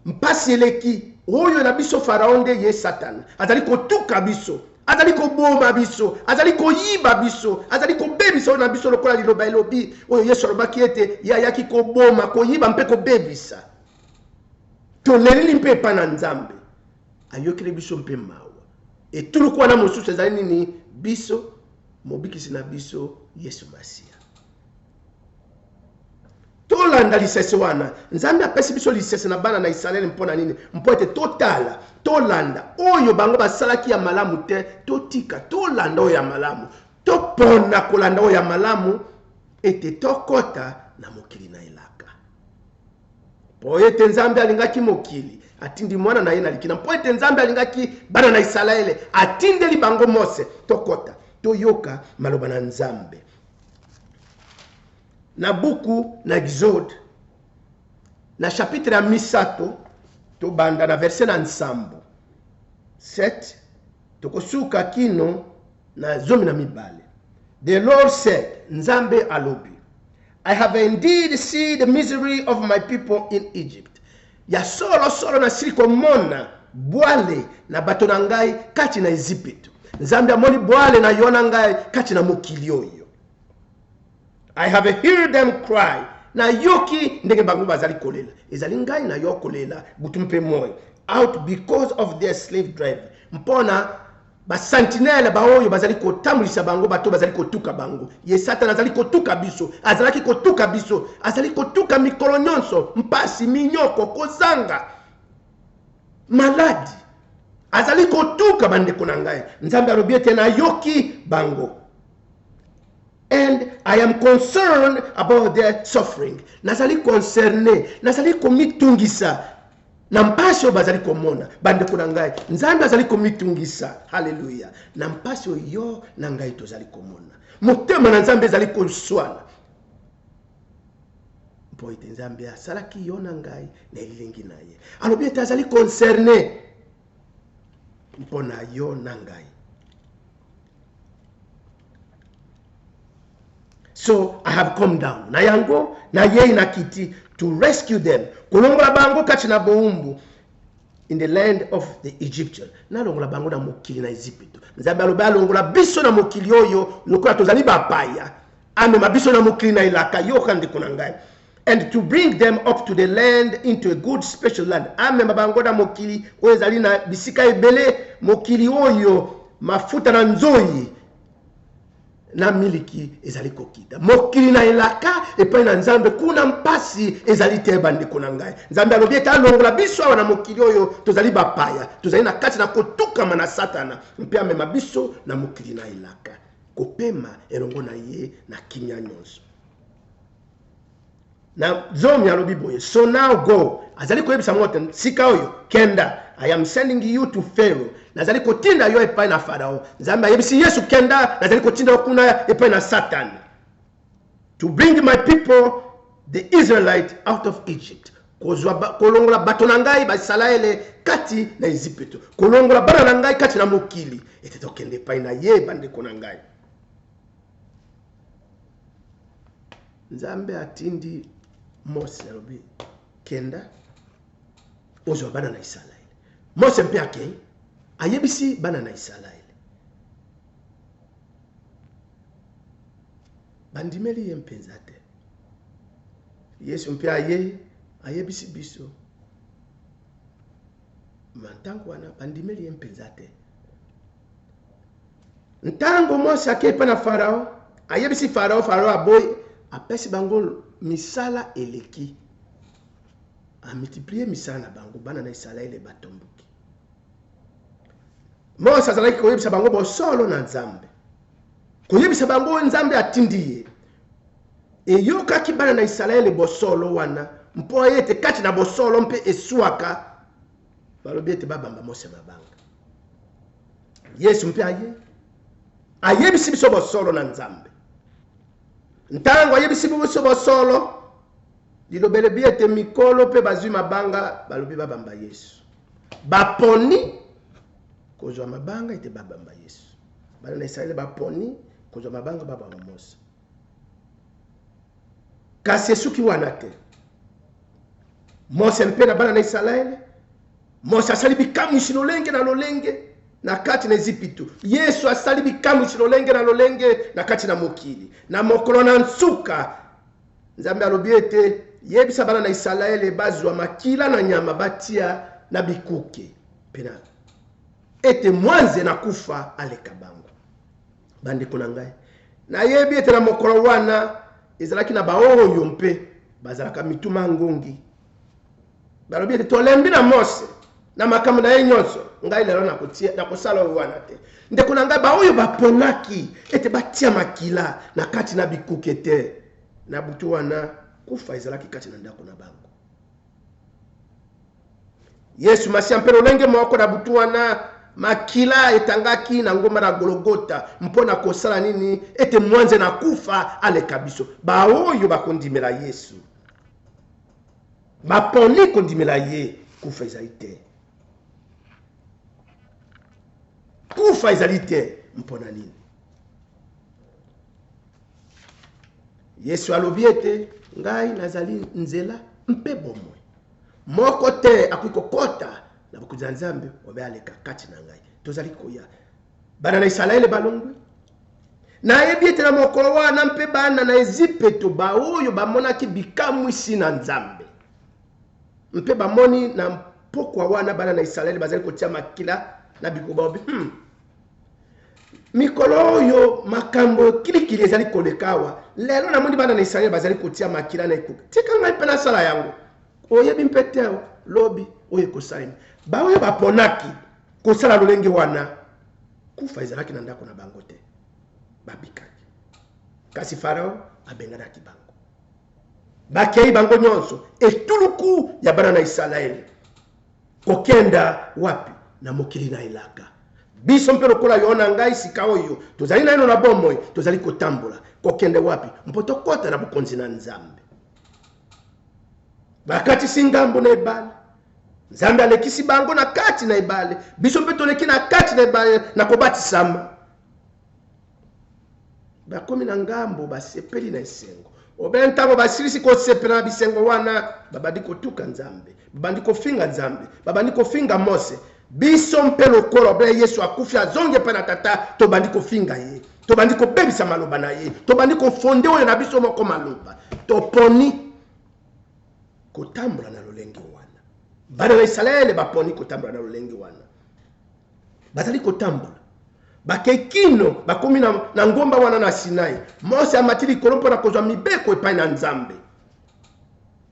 mpasi eleki, oyo na biso Farao nde ye Satana azali kotuka biso, azali koboma biso, azali koyiba biso, azali kobebisa oyo na biso, lokola liloba elobi oyo Yesu alobaki ete ye ayaki koboma, koyiba mpe kobebisa. Toleleli mpe epai na Nzambe, ayokeli biso mpe mawa. Etuluku wana mosusu ezali nini? Biso mobikisi na biso Yesu Masiya. Tolanda lisese wana. Nzambe apesi biso lisese na bana na Isalaele mpo na nini? Mpo ete totala, tolanda oyo bango basalaki ya malamu te, totika, tolanda oyo ya malamu, topona kolanda oyo ya malamu ete tokota na mokili na elaka. Mpo ete Nzambe alingaki mokili, atindi mwana na ye na likina. Mpo ete Nzambe alingaki bana na Isalaele, atindeli bango Mose. Tokota, toyoka maloba na Nzambe na buku na Exode na chapitre ya 3, tobanda na verset na 7 7, tokosuka kino na 12. The Lord said, Nzambe alobi, I have indeed seen the misery of my people in Egypt. Ya solo solo nasili komona bwale na bato na ngai kati na Ezipito. Nzambe amoni bwale na yo na ngai kati na mokili oyo. I have heard them cry. Nayoki ndenge bango bazali kolela. Ezali ngai na yo kolela butu mpe moi. Out because of their slave driver. Mpona basentinele baoyo bazali kotambwisa bango, bato bazali kotuka bango. Ye Satana azali kotuka biso, azalaki kotuka biso, azali kotuka mikolo nyonso, mpasi, minyoko, kozanga, maladi, azali kotuka bandeko na ngai. Nzambe alobi ete nayoki bango, and I am concerned about their suffering. Nazali concerné, nazali komitungisa na mpasi oyo bazali komona. Bandeko na ngai, Nzambe azali komitungisa, haleluya, na mpasi oyo yo na ngai tozali komona. Motema na Nzambe ezali koswana mpo ete Nzambe asalaki yo na ngai na elilingi na ye. Alobi ete azali concerne mpo na yo na ngai. So I have come down, na yango nayei na kiti, to rescue them, kolongola bango kati na bowumbu, in the land of the Egyptian, nalongola bango na mokili na Ezipito. Nzambe alobi alongola biso na mokili oyo lokola tozali bapaya, amema biso na mokili na elaka. Yoka ndeko na ngai, and to bring them up to the land into a good special land, amema bango na mokili oyo ezali na bisika ebele, mokili oyo mafuta na nzoi na miliki ezali kokita, mokili na elaka epai na Nzambe. Kuna mpasi ezali te. Bandeko na ngai, Nzambe alobi ete alongola biso awa na mokili oyo tozali bapaya, tozali na kati na kotukama na Satana, mpe amema biso na mokili na elaka. kopema elongo na ye na kimia nyonso. Na zomi alobi boye, so now go, azali koyebisa bango te sika oyo kenda, I am sending you to Pharaoh, nazali kotinda yo epai na Farao. Nzambe ayebisi Yesu kenda, nazali kotinda yo kuna epai na Satana, to bring my people the Israelite out of Egypt, kozwa kolongola bato na ngai Baisalaele kati na Ezipito, kolongola bana na ngai kati na mokili, ete tokende epai na ye. Bandeko na ngai, Nzambe atindi Mose, alobi kenda ozwa bana na Isalaele. Mose mpe akei, ayebisi bana na Isalaele, bandimeli ye mpenza te. Yesu mpe aye, ayebisi biso ma ntango wana bandimeli ye mpenza te. Ntango Mose akei mpe na Farao, ayebisi Farao, Farao aboyi, apesi bango misala eleki, amultiplie misala na bango. Bana na Isalaele batomboki. Mose azalaki koyebisa bango bosolo na Nzambe, koyebisa bango oyo Nzambe atindi ye. Eyokaki bana na Isalaele bosolo wana, mpo ete kati na bosolo mpe eswaka, balobi ete babamba Mose mabanga. Yesu mpe aye, ayebisi biso bosolo na Nzambe. Ntango ayebisi biso bosolo, liloba elobi ete mikolo mpe bazwi mabanga, balobi babamba Yesu. Baponi kozwa mabanga ete babamba Yesu. Bana na Isalaele baponi kozwa mabanga babamba Mose. Kasi esuki wana te. Mose mpe na bana na Isalaele, Mose asali bikamwisi lolenge na lolenge na kati na Ezipito. Yesu asali bikamwisi lolenge na lolenge na kati na mokili. Na mokolo na nsuka, Nzambe alobi ete yebisa bana na Isalaele bazwa makila na nyama batia na bikuke mpe na ete mwanze na kufa aleka bango. Bandeko na ngai, nayebi ete na mokolo wana ezalaki na baoyo mpe bazalaka mitu mangongi, balobi ete tolembi na Mose na makambo na ye nyonso, ngai lelo nakosala oyo wana te. Ndeko na ngai, baoyo baponaki ete batia makila na kati na bikuke te, na butu wana kufa ezalaki kati na ndako na bango. Yesu Masiya mpe lolenge moko na butu wana makila etangaki na ngomba na Gologota mpo na kosala nini? Ete mwanze na kufa aleka biso. Baoyo bakondimela Yesu, baponi kondimela ye, kufa ezali te. Kufa ezali te. Mpo na nini? Yesu alobi ete ngai nazali nzela mpe bomoi. Moko te akoki kokota na bokonzi ya Nzambe obe aleka kati na ngai. Tozali koya. Bana na Isalaele balongwi. Nayebi ete na mokolo wana mpe bana na Ezipeto baoyo bamonaki bikamwisi na Nzambe mpe bamoni na mpokwa wana bana na Isalaele bazali kotia makila na bikuba, mikolo oyo makambo kilikili ezali koleka awa, lelo namoni bana na Isalaele bazali kotia makila na ekuke, tika ngai mpe nasala yango. Oyebi mpe te lobi oyo ekosalema. Baoyo baponaki kosala lolenge wana, kufa ezalaki na ndako na bango te, babikaki. Kasi Farao abenganaki bango, bakei bango nyonso, etuluku ya bana na Isalaele, kokenda wapi? Na mokili na elaka. Biso mpe lokola yo na ngai sika oyo tozali naino na bomoi, tozali kotambola kokende wapi? Mpo tokɔta na bokonzi na Nzambe. Bakatisi ngambo na ebale, Nzambe alekisi bango na kati na ebale, biso mpe toleki na kati na ebale na kobatisama. Bakomi na ngambo, basepeli na esengo. Obe ntango basilisi kosepela na bisengo wana, babandi kotuka Nzambe, babandi kofinga Nzambe, babandi kofinga Mose. Biso mpe lokola obe Yesu akufi azongi epai na Tata, tobandi kofinga ye, tobandi kobebisa maloba na ye, tobandi kofonde oyo na biso moko maloba. Toponi kotambola na lolenge wana. Bana na Isalaele baponi kotambola na lolenge wana, bazali kotambola, bakei kino bakomi na ngomba wana na Sinai. Mose amati likolo mpo na kozwa mibeko epai na Nzambe.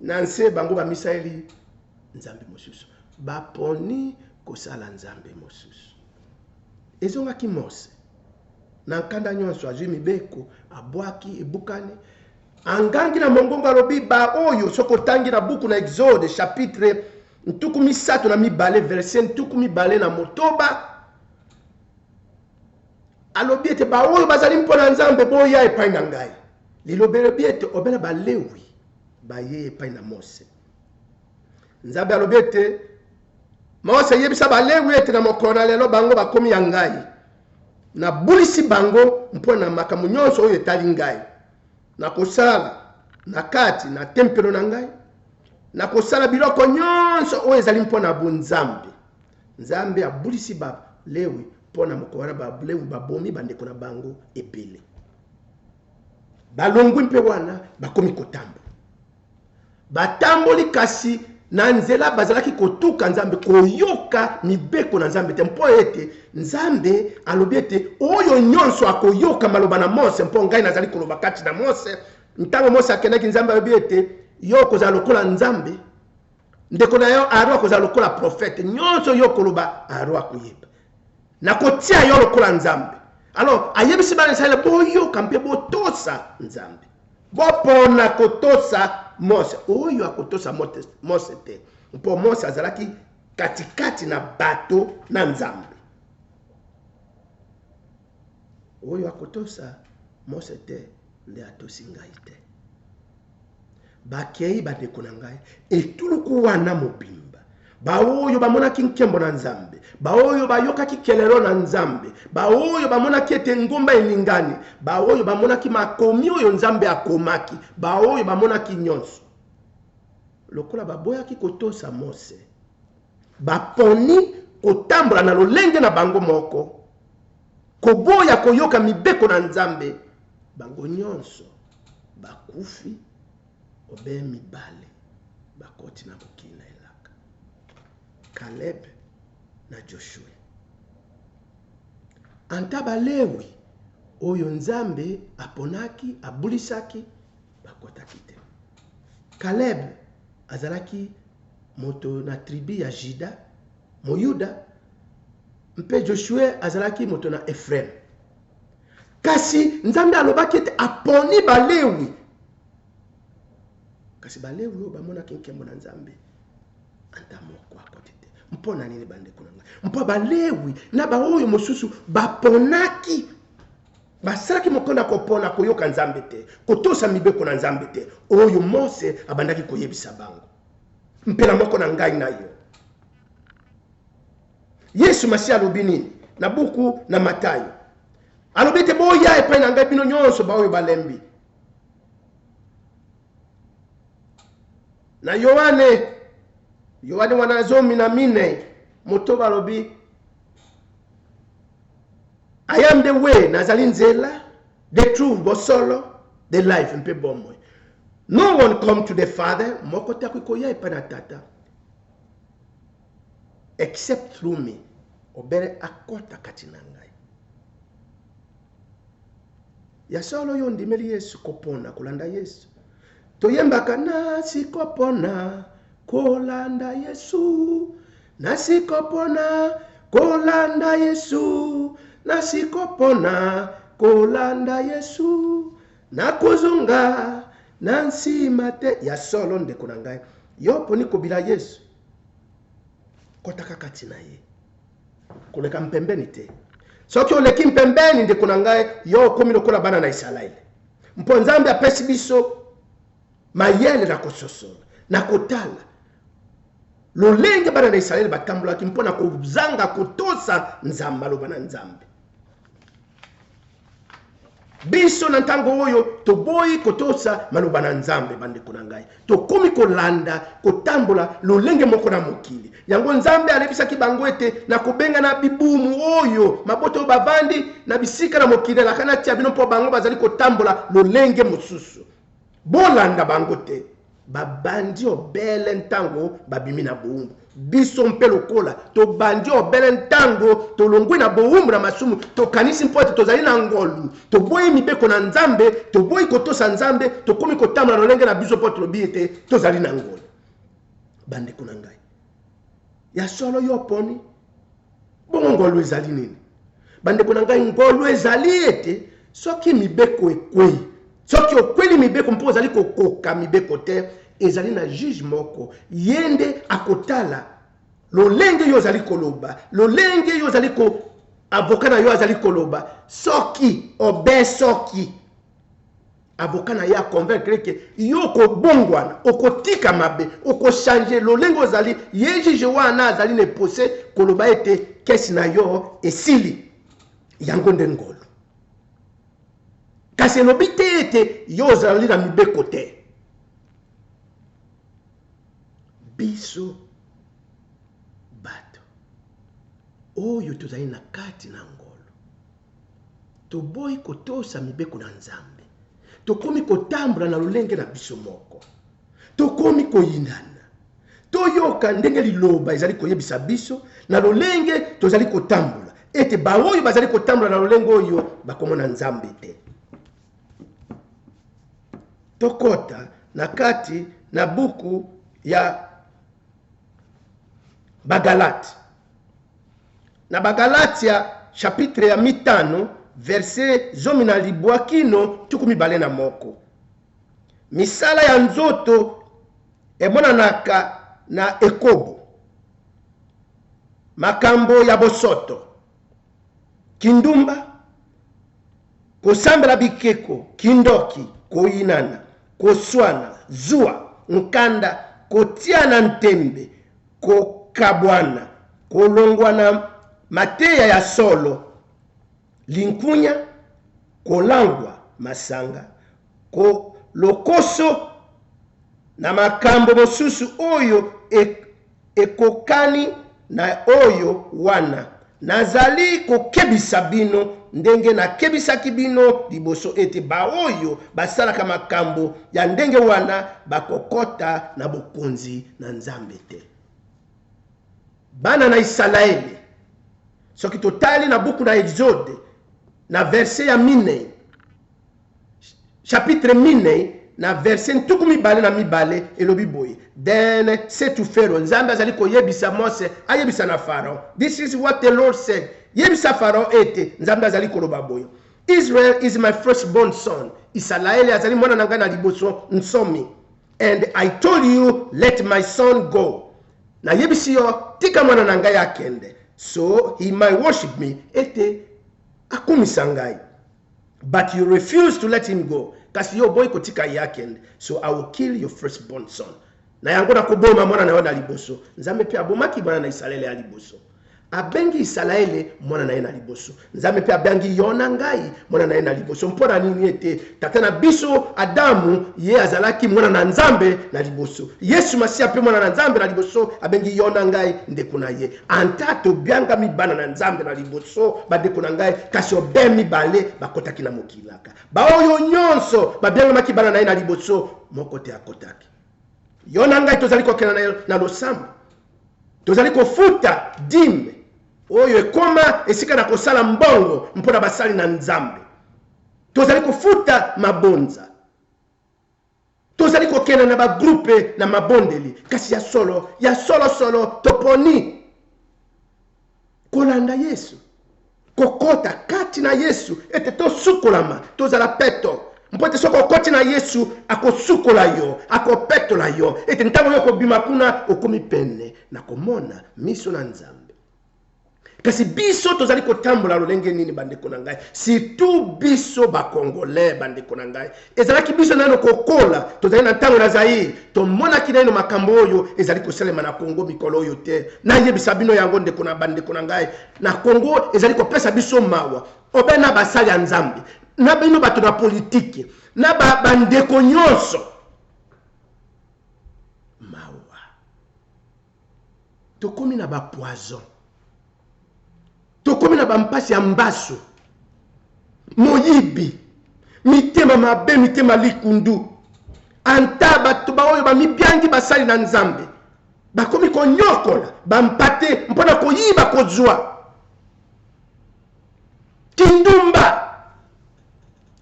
Na nse bango bamisaleli nzambe mosusu, baponi kosala nzambe mosusu. Ezongaki Mose. Na nkanda nyonso azwi mibeko, abwaki, ebukani. Angangi na mongongo alobi baoyo, soki otangi na buku na Exode chapitre 32 verset 26, alobi ete baoyo bazali mpo na Nzambe boya epai na ngai. Liloba elobi ete obele Balewi baye epai na Mose. Nzambe alobi ete Mose, yebisa Balewi ete na mokolo na lelo bango bakomi ya ngai. Nabulisi bango mpo na makambo nyonso oyo etali ngai. Nakosala na kati na tempelo na ngai, nakosala biloko nyonso oyo ezali mpo na bonzambe. Nzambe abulisi Balewi mpo na mokolo wana. Balewi babomi bandeko na bango ebele, balongwi mpe wana bakomi kotambola. Batamboli kasi na nzela bazalaki kotuka Nzambe, koyoka mibeko na Nzambe te, mpo ete Nzambe alobi ete oyo nyonso akoyoka maloba na Mose, mpo ngai nazali koloba kati na Mose. Ntango Mose akendaki, Nzambe alobi ete yo okozala lokola Nzambe, ndeko na yo Aaron akozala lokola profete, nyonso yo okoloba Aaron akoyeba, nakotia yo lokola Nzambe. Alors ayebisi bana Israele, boyoka mpe botosa Nzambe, bopona kotosa Mose. Oyo akotosa Mose te, mpo Mose azalaki katikati na bato na Nzambe. Oyo akotosa Mose te nde atosi ngai te. Bakei bandeko na ngai, etuluku wana mobimba, baoyo bamonaki nkembo na Nzambe, baoyo bayokaki kelelo na Nzambe, baoyo bamonaki ete ngomba eningani, baoyo bamonaki makomi oyo Nzambe akomaki, baoyo bamonaki nyonso, lokola baboyaki kotosa Mose, baponi kotambola na lolenge na bango moko, koboya koyoka mibeko na Nzambe, bango nyonso bakufi. Obe mibale bakoti na mokili na elaka, Caleb na Joshue. Anta Balewi oyo Nzambe aponaki, abulisaki, bakotaki te. Caleb azalaki moto na tribu ya Juda, Moyuda, mpe Joshue azalaki moto na Ephraim. Kasi Nzambe alobaki ete aponi Balewi. Kasi Balewi oyo bamonaki nkembo na Nzambe, ata moko akoti te. Mpo na nini bandeko na ngai? Mpo Balewi na baoyo mosusu baponaki, basalaki moko na kopona koyoka Nzambe te, kotosa mibeko na Nzambe te, oyo Mose abandaki koyebisa bango. Mpela moko na ngai na yo. Yesu Masiya alobi nini na buku na Matayo? Alobi ete boya epai na ngai bino nyonso baoyo balembi. Na Yoane, Yoane wana 14 alobi, I am the way, nazali nzela, the truth, bosolo, the life, mpe bomoi. No one come to the Father, moko te akoki koya epai na Tata except through me, obele akota kati na ngai. Ya solo yo ondimeli Yesu, kopona kolanda Yesu. Toyembaka nasikopona kolanda Yesu, nasikopona kolanda Yesu, nasikopona kolanda Yesu, nakozonga na nsima te. Ya solo ndeko na ngai, yo poni kobila Yesu, kotaka kati na ye, koleka mpembeni te. Soki oleki mpembeni ndeko na ngai, yo okomi lokola bana na Isalaele. Mpo Nzambe apesi biso mayele na kososola, na kotala lolenge bana na Isalaele batambolaki mpo na kozanga kotosa Nzambe, aloba na Nzambe. Biso na ntango oyo toboyi kotosa maloba na Nzambe, bandeko na ngai, tokomi kolanda kotambola lolenge moko na mokili. Yango Nzambe alebisaki bango ete nakobengana bibumu oyo mabota oyo bavandi na bisika na mokili alaka natia bino, mpo bango bazali kotambola lolenge mosusu. Bolanda bango te. Babandi obele ntango babimi na bowumbu. Biso mpe lokola tobandi obele ntango tolongwi na bowumbu na masumu, tokanisi mpo ete tozali na ngolu, toboyi mibeko na Nzambe, toboyi kotosa Nzambe, tokomi kotambola lolenge na biso mpo tolobi ete tozali na ngolu. Bandeko na ngai, ya solo yo oponi bongo ngolu ezali nini? Bandeko na ngai, ngolu ezali ete soki mibeko ekwei, soki okweli mibeko mpo ozali kokoka mibeko te, ezali na juge moko, ye nde akotala lolenge yo ozali koloba, lolenge yo ozali ko avocat na yo azali koloba, soki obe soki avocat na ye a convaincre ke yo okobongwana, okotika mabe, okochange lolenge ozali, ye juge wana azali na epose koloba ete kesi na yo esili. Yango nde ngolu. Kasi elobi te ete yo ozali na mibeko te. Biso bato oyo tozali na kati na ngolu, toboyi kotosa mibeko na Nzambe, tokomi kotambola na lolenge na biso moko, tokomi koyinana. Toyoka ndenge liloba ezali koyebisa biso na lolenge tozali kotambola, ete baoyo bazali kotambola na lolenge oyo bakomona Nzambe te. Tokota na kati na buku ya Bagalate. Na Bagalatia chapitre ya mitano verset 19 kino 21. Misala ya nzoto emonanaka na ekobo, makambo ya bosoto, kindumba, kosambela bikeko, kindoki, koyinana, koswana, zuwa, nkanda, kotiana ntembe, kokabwana, kolongwa na mateya ya solo, linkunya, kolangwa masanga, ko lokoso na makambo mosusu oyo ekokani na oyo wana. Nazali kokebisa bino ndenge nakebisaki bino liboso ete baoyo basalaka makambo ya ndenge wana bakokota na bokonzi na Nzambe te. Bana na Isalaele, soki totali na buku na Exode na verse ya minei, chapitre minei na verse 22 elobi boye: Then say to Pharaoh, Nzambe azali koyebisa Mose ayebisa na Pharaon, this is what the Lord said, yebisa Pharaon ete Nzambe azali koloba boye, Israel is my firstborn son, Isalaele azali mwana na ngai na liboso nsomi, and I told you, let my son go, nayebisi yo tika mwana na ngai akende, so he might worship me, ete akumisa ngai. But you refuse to let him go, kasi yo oboyi kotika ye akende, so I will kill your firstborn son, na yango nakoboma mwana na yo na liboso. Nzambe mpe abomaki mwana na Isalaele ya liboso. Abengi Isalaele mwana na ye na liboso. Nzambe mpe abengi yo na ngai mwana na ye na liboso. Mpo na nini? Ete tata na biso Adamu ye azalaki mwana na Nzambe na liboso. Yesu Masiya mpe mwana na Nzambe na liboso, abengi yo na ngai ndeko na ye. Anta tobiangami bana na Nzambe na liboso, bandeko na ngai, kasi obe mibale bakotaki na mokilaka. Baoyo nyonso babiangamaki bana na ye na liboso, moko te akotaki. Yo na ngai tozali kokenda na losambo, tozali kofuta dime oyo ekoma esika na kosala mbongo mpo na basali na Nzambe, tozali kofuta mabonza, tozali kokenda na bagroupe na mabondeli, kasi ya solo ya solosolo toponi kolanda Yesu, kokota kati na Yesu ete tosukolama, tozala peto. Mpo ete soki okoti na Yesu, akosukola yo, akopetola yo, ete ntango yo okobima kuna, okomi pene na komona miso na Nzambe. Kasi biso tozali kotambola lolenge nini, bandeko na ngai? Surtout biso bakongolais, bandeko na ngai, ezalaki biso nano kokola, tozali na ntango na Zaire, tomonaki naino makambo oyo ezali kosalema na Kongo mikolo oyo te. Nayebisa bino yango, ndeko na bandeko na ngai, na Kongo ezali kopesa biso mawa. Obe na basali ya Nzambe, na bino bato na politiki, na bandeko nyonso, mawa. Tokomi na ba poison, tokomi na bampasi ya mbasu, moyibi, mitema mabe, mitema likundu. Anta bato baoyo bamibiangi basali na Nzambe bakomi konyokola bampate mpo na koyiba, kozwa kindumba,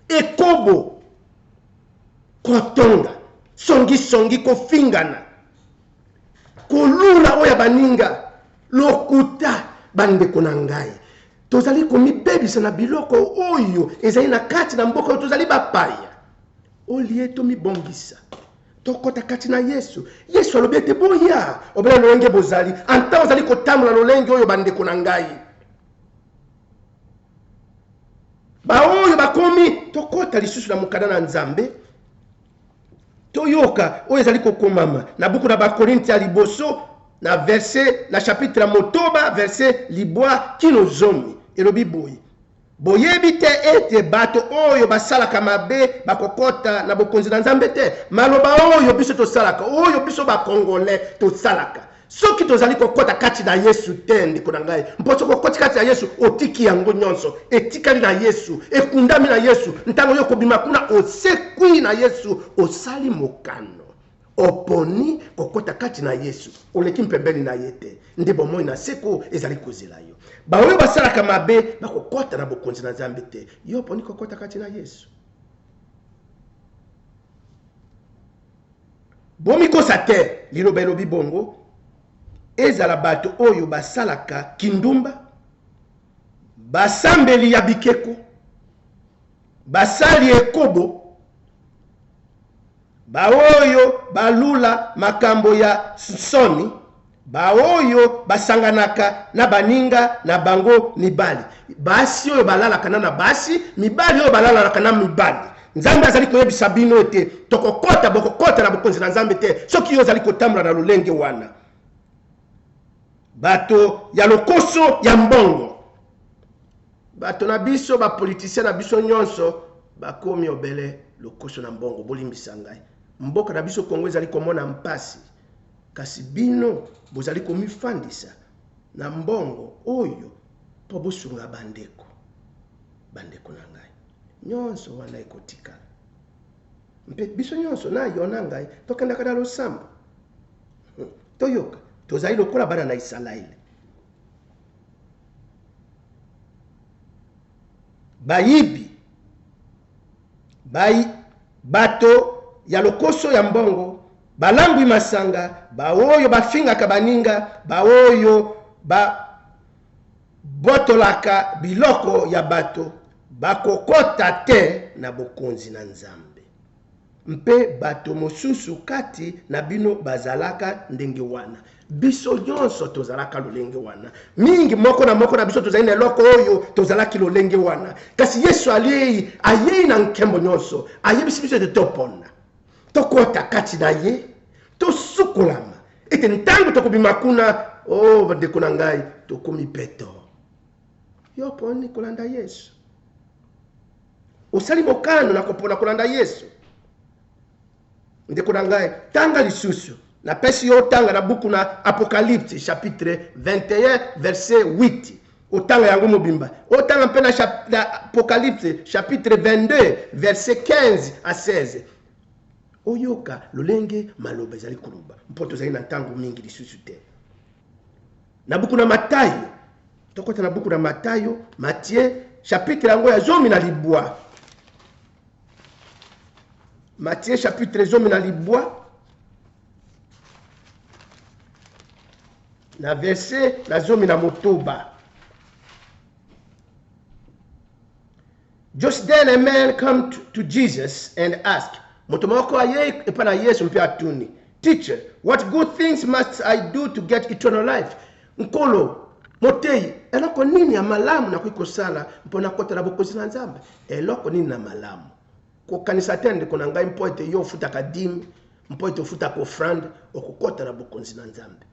ekobo, kotonga, songisongi, kofingana, kolula oyo ya baninga, lokuta. Bandeko na ngai, Tozali komibebisa na biloko oyo ezali na kati na mboka oyo tozali bapaya. Olie tomibongisa, tokɔta kati na Yesu. Yesu alobi ete boya obele lolenge bozali. Anta ozali kotambola lolenge oyo, bandeko na ngai, baoyo bakomi, tokɔta lisusu na mokanda na Nzambe, toyoka oyo ezali kokomama na buku na Bakorinti ya liboso, na verset na chapitre ya 6, verset 9 kino 10. Elobi boye: "Boyebi te ete bato oyo basalaka mabe bakokɔta na bokonzi na Nzambe te?" Maloba oyo biso tosalaka, oyo biso Bakongolais tosalaka, soki tozali kokɔta kati na Yesu te, ndeko na ngai, mpo soki okɔti kati na Yesu, otiki yango nyonso, etikali na Yesu, ekundami na Yesu. Ntango yo kobima kuna, osekwi na Yesu, osali mokano, oponi kokɔta kati na Yesu, oleki mpembeni na ye te, nde bomoi na seko ezali kozela yo. Baoyo basalaka mabe bakokɔta na bokonzi na Nzambe te. Yo oponi kokɔta kati na Yesu. Bomikosa te, liloba elobi bongo: ezala bato oyo basalaka kindumba, basambeli ya bikeko, basali ekobo, baoyo balula makambo ya nsoni, baoyo basanganaka na baninga na bango mibali, basi oyo balalaka na basi, mibali oyo balalaka na mibali. Nzambe azali koyebisa bino ete tokokɔta, bokokɔta na bokonzi na Nzambe te soki yo ozali kotambola na lolenge wana. Bato ya lokoso ya mbongo, bato na biso, bapoliticien na biso nyonso bakomi obele lokoso na mbongo. Bolimbisa ngai, mboka na biso Kongo ezali komona mpasi, kasi bino bozali komifandisa na mbongo oyo mpo bosunga bandeko. Bandeko na ngai, nyonso wana ekotikala. Mpe biso nyonso, na yo na ngai, tokendaka na losambo. Toyoka, tozali lokola bana na Isalaele. Bayibi bai, bato ya lokoso ya mbongo, balangwi masanga, baoyo bafingaka baninga, baoyo babotolaka biloko ya bato, bakokɔta te na bokonzi na Nzambe. Mpe bato mosusu kati na bino bazalaka ndenge wana. Biso nyonso tozalaka lolenge wana mingi. Moko na moko na biso tozali na eloko oyo tozalaki lolenge wana. Kasi Yesu alei, ayei na nkembo nyonso, ayebisi biso ete topona tokɔta kati na ye, tosukolama, ete ntango tokobima kuna, o oh, bandeko na ngai, tokomi peto. Yo poni kolanda Yesu, osali mokano na kopona kolanda Yesu. Ndeko na ngai, tanga lisusu, napesi yo otanga na buku na Apocalypse, chapitre 21, verset 8. Otanga yango mobimba. Otanga mpe na Apocalypse, chapitre 22, verset 15 à 16. Oyoka lolenge maloba ezali koloba, mpo tozali na ntango mingi lisusu te. Na buku na Matayo, tokɔta na buku na Matayo, Matthieu, chapitre yango ya 19. Matthieu, chapitre 19, na verset na 16. Just then a man come to Jesus and asked, moto moko ayei epai na Yesu mpe atuni, "Teacher, what good things must I do to get eternal life?" Nkolo, moteyi, eloko nini ya malamu nakoki kosala mpo nakota na bokonzi na Nzambe? Eloko nini na malamu? Kokanisa te, ndeko na ngai, mpo ete yo ofutaka dîme, mpo ete ofutaka offrande, okokɔta na bokonzi na Nzambe.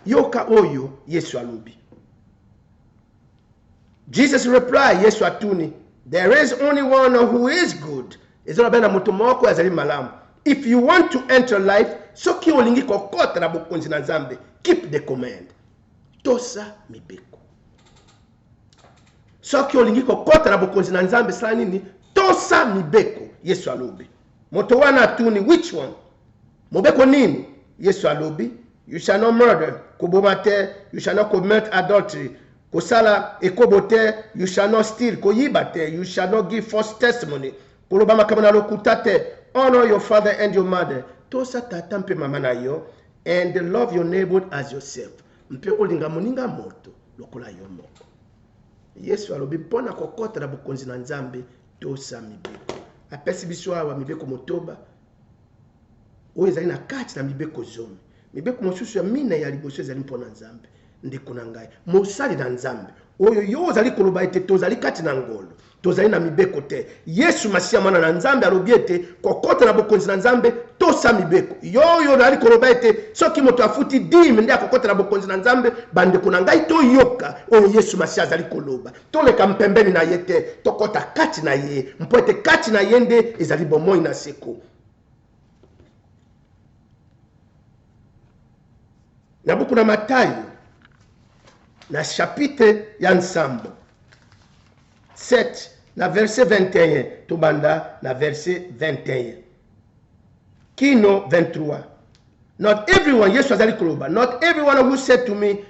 Yoka oyo Yesu alobi. Jesus reply, Yesu atuni, "There is only one who is good." Ezoloba na moto moko azali malamu. "If you want to enter life," soki olingi kokɔta na bokonzi na Nzambe, "keep the command," tosa mibeko. Soki olingi kokɔta na bokonzi na Nzambe, sala nini? Tosa mibeko. Yesu alobi, moto wana atuni, "Which one?" Mobeko nini? Yesu alobi, "You shall not murder," koboma te. "You shall not commit adultery," kosala ekobo te. "You shall not steal," koyiba te. "You shall not give false testimony," koloba makambo na lokuta te. "Honor your father and your mother," tosa tata mpe mama na yo. "And love your neighbor as yourself," mpe olinga moninga moto lokola yo moko. Yesu alobi mpo na kokota na bokonzi na Nzambe, tosa mibeko. Apesi biso awa mibeko motoba oyo ezali na kati na mibeko zomi. Mibeko mosusu ya minei ya liboso ezali mpo na Nzambe. Ndeko na ngai, mosali na Nzambe, oyo yo ozali koloba ete tozali kati na ngolu, tozali na mibeko te. Yesu Masiya, Mwana na Nzambe, alobi ete kokota na bokonzi na Nzambe, tosa mibeko. Yo oyo ozali koloba ete soki moto afuti dime nde akokota na bokonzi na Nzambe, bandeko na ngai, toyoka oyo Yesu Masiya azali koloba. Toleka mpembeni na ye te, tokota kati na ye, mpo ete kati na ye nde ezali bomoi na seko. Na buku na Matayo, na chapitre ya nsambo 7 na verset 21, tobanda na verset 21 kino 23. Not everyone, Yesu azali koloba, not everyone who said to me,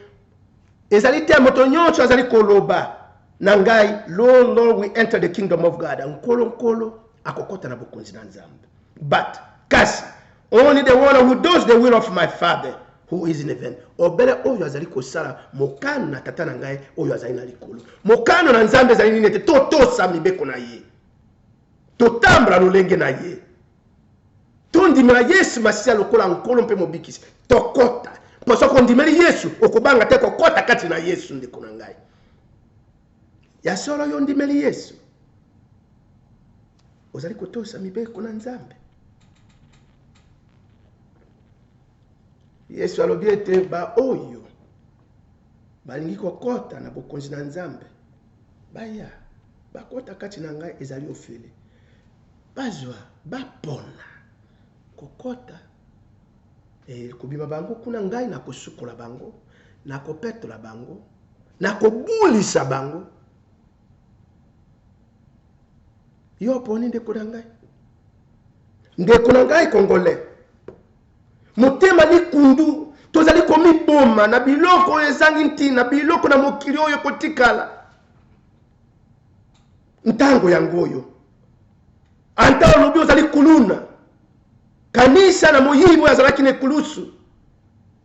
ezali te moto nyonso azali koloba na ngai, Lord, Lord, we enter the kingdom of God. Nkolo, Nkolo, akokota na bokonzi na Nzambe. But, kasi, only the one who does the will of my Father who is in heaven. Obele oyo azali kosala mokano na Tata na ngai oyo azali na likolo. Mokano na Nzambe ezali nini? Ete totosa mibeko na ye, totambola lolenge na ye, tondimela Yesu Masiya lokola Nkolo mpe Mobikisi, tokota. Mpo soki ondimeli Yesu, okobanga te kokota kati na Yesu. Ndeko na ngai, ya solo yo ondimeli Yesu, ozali kotosa mibeko na Nzambe. Yesu alobi ete baoyo balingi kokota na bokonzi na Nzambe baya, bakota kati na ngai, ezali ofele. Bazwa, bapona kokota e, kobima bango kuna, ngai nakosukola bango, nakopetola bango, nakobulisa bango. Yo oponi, ndeko na ngai, ndeko na ngai congolais, motema likundu, tozali komiboma na biloko oyo ezangi ntina, biloko na mokili oyo ekotikala. Ntango yango oyo ata olobi ozali kuluna, kanisa na moyibi oyo azalaki na ekulusu,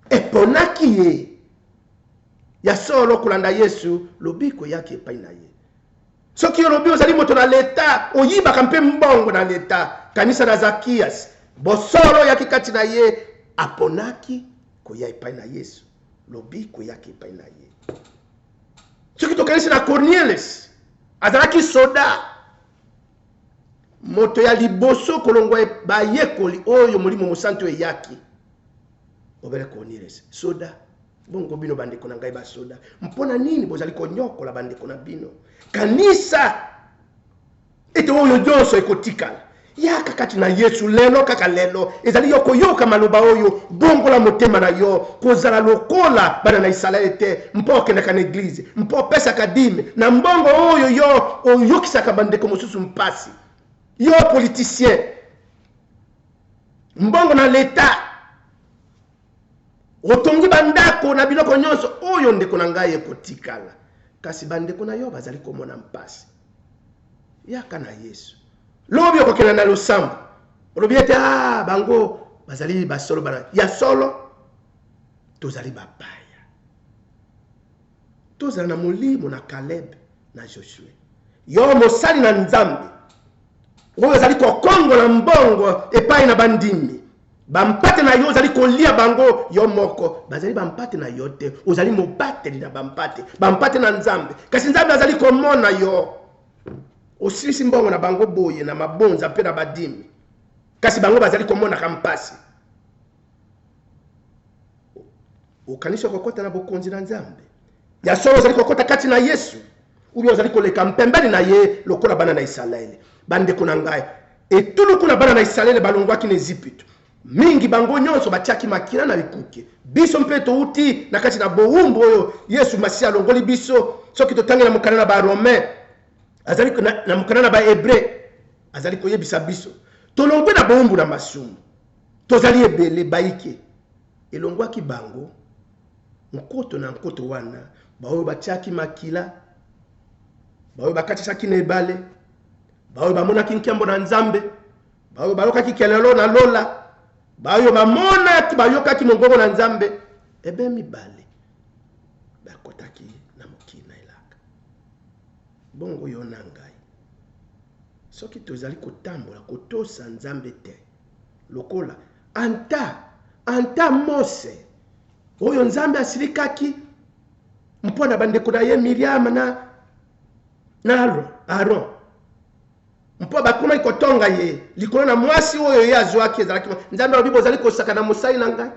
eponaki ye ya solo kolanda Yesu, lobiko eyaki epai na ye. Soki olobi ozali moto na leta, oyibaka mpe mbongo na leta, kanisa na Zakias, bosolo oyaki kati na ye, aponaki koya epai na Yesu, lobiko eyaki epai na ye. Soki tokanisi na Cornelis, azalaki soda, moto ya liboso kolongwa bayekoli oyo Molimo Mosantu eyaki, obele Cornelis, soda. Bongo bino bandeko na ngai basoda, mpo na nini bozali konyokola bandeko na bino? Kanisa ete oyo nyonso ekotikala. Yaka kati na Yesu lelo, kaka lelo. Ezali yo koyoka maloba oyo, bongola motema na yo, kozala lokola bana na Isalaele te, mpo okendaka na eglize, mpo opesaka dime na mbongo oyo yo oyokisaka bandeko mosusu mpasi. Yo politicien, mbongo na leta, otongi bandako na biloko nyonso oyo, ndeko na ngai, ekotikala, kasi bandeko na yo bazali komona mpasi. Yaka na Yesu. Lobi okokenda na losambo, olobi ete ah, bango bazali basolo bana ya solo, tozali bapaya. Tozala na molimo na Caleb na Josue. Yo mosali na Nzambe oyo ozali kokongola mbongo epai na bandimi, bampate na yo ozali kolia bango yo moko, bazali bampate na yo te, ozali mobateli na bampate, bampate na Nzambe, kasi Nzambe azali komona yo. Osilisi mbongo na bango boye na mabonza mpe na badimi, kasi bango bazali komonaka mpasi. Okanisi okokota na bokonzi na Nzambe ya solo? Ozali kokota kati na Yesu ubi ozali koleka mpembeni na ye lokola bana na Isalaele? Bandeko na ngai, etuluku na bana na Isalaele balongwaki na Ezipito, mingi bango nyonso batiaki makila na bikuke. Biso mpe touti na kati na bowumbu oyo Yesu Masiya alongoli biso. Soki totangi na mokanda na Baromain, azali na mokanda na Bahebre, azali koyebisa biso tolongwe na bowumbu na masumu. Tozali ebele baike elongwaki bango nkoto na nkoto wana, baoyo batiaki makila, baoyo bakatisaki na ebale, baoyo bamonaki nkembo na Nzambe, baoyo bayokaki kelelo na lola, baoyo bamonaki, bayokaki mongongo na Nzambe, ebe mibale bakotaki na mokili na elaka. Bongo yo na ngai, soki tozali kotambola kotosa Nzambe te, lokola anta anta Mose oyo Nzambe asilikaki mpo na bandeko na ye Miriam na na Aaron, mpo bakomaki kotonga ye likolo na mwasi oyo ye azwaki, ezalaki Nzambe alobi, bozali kosaka na mosali na ngai.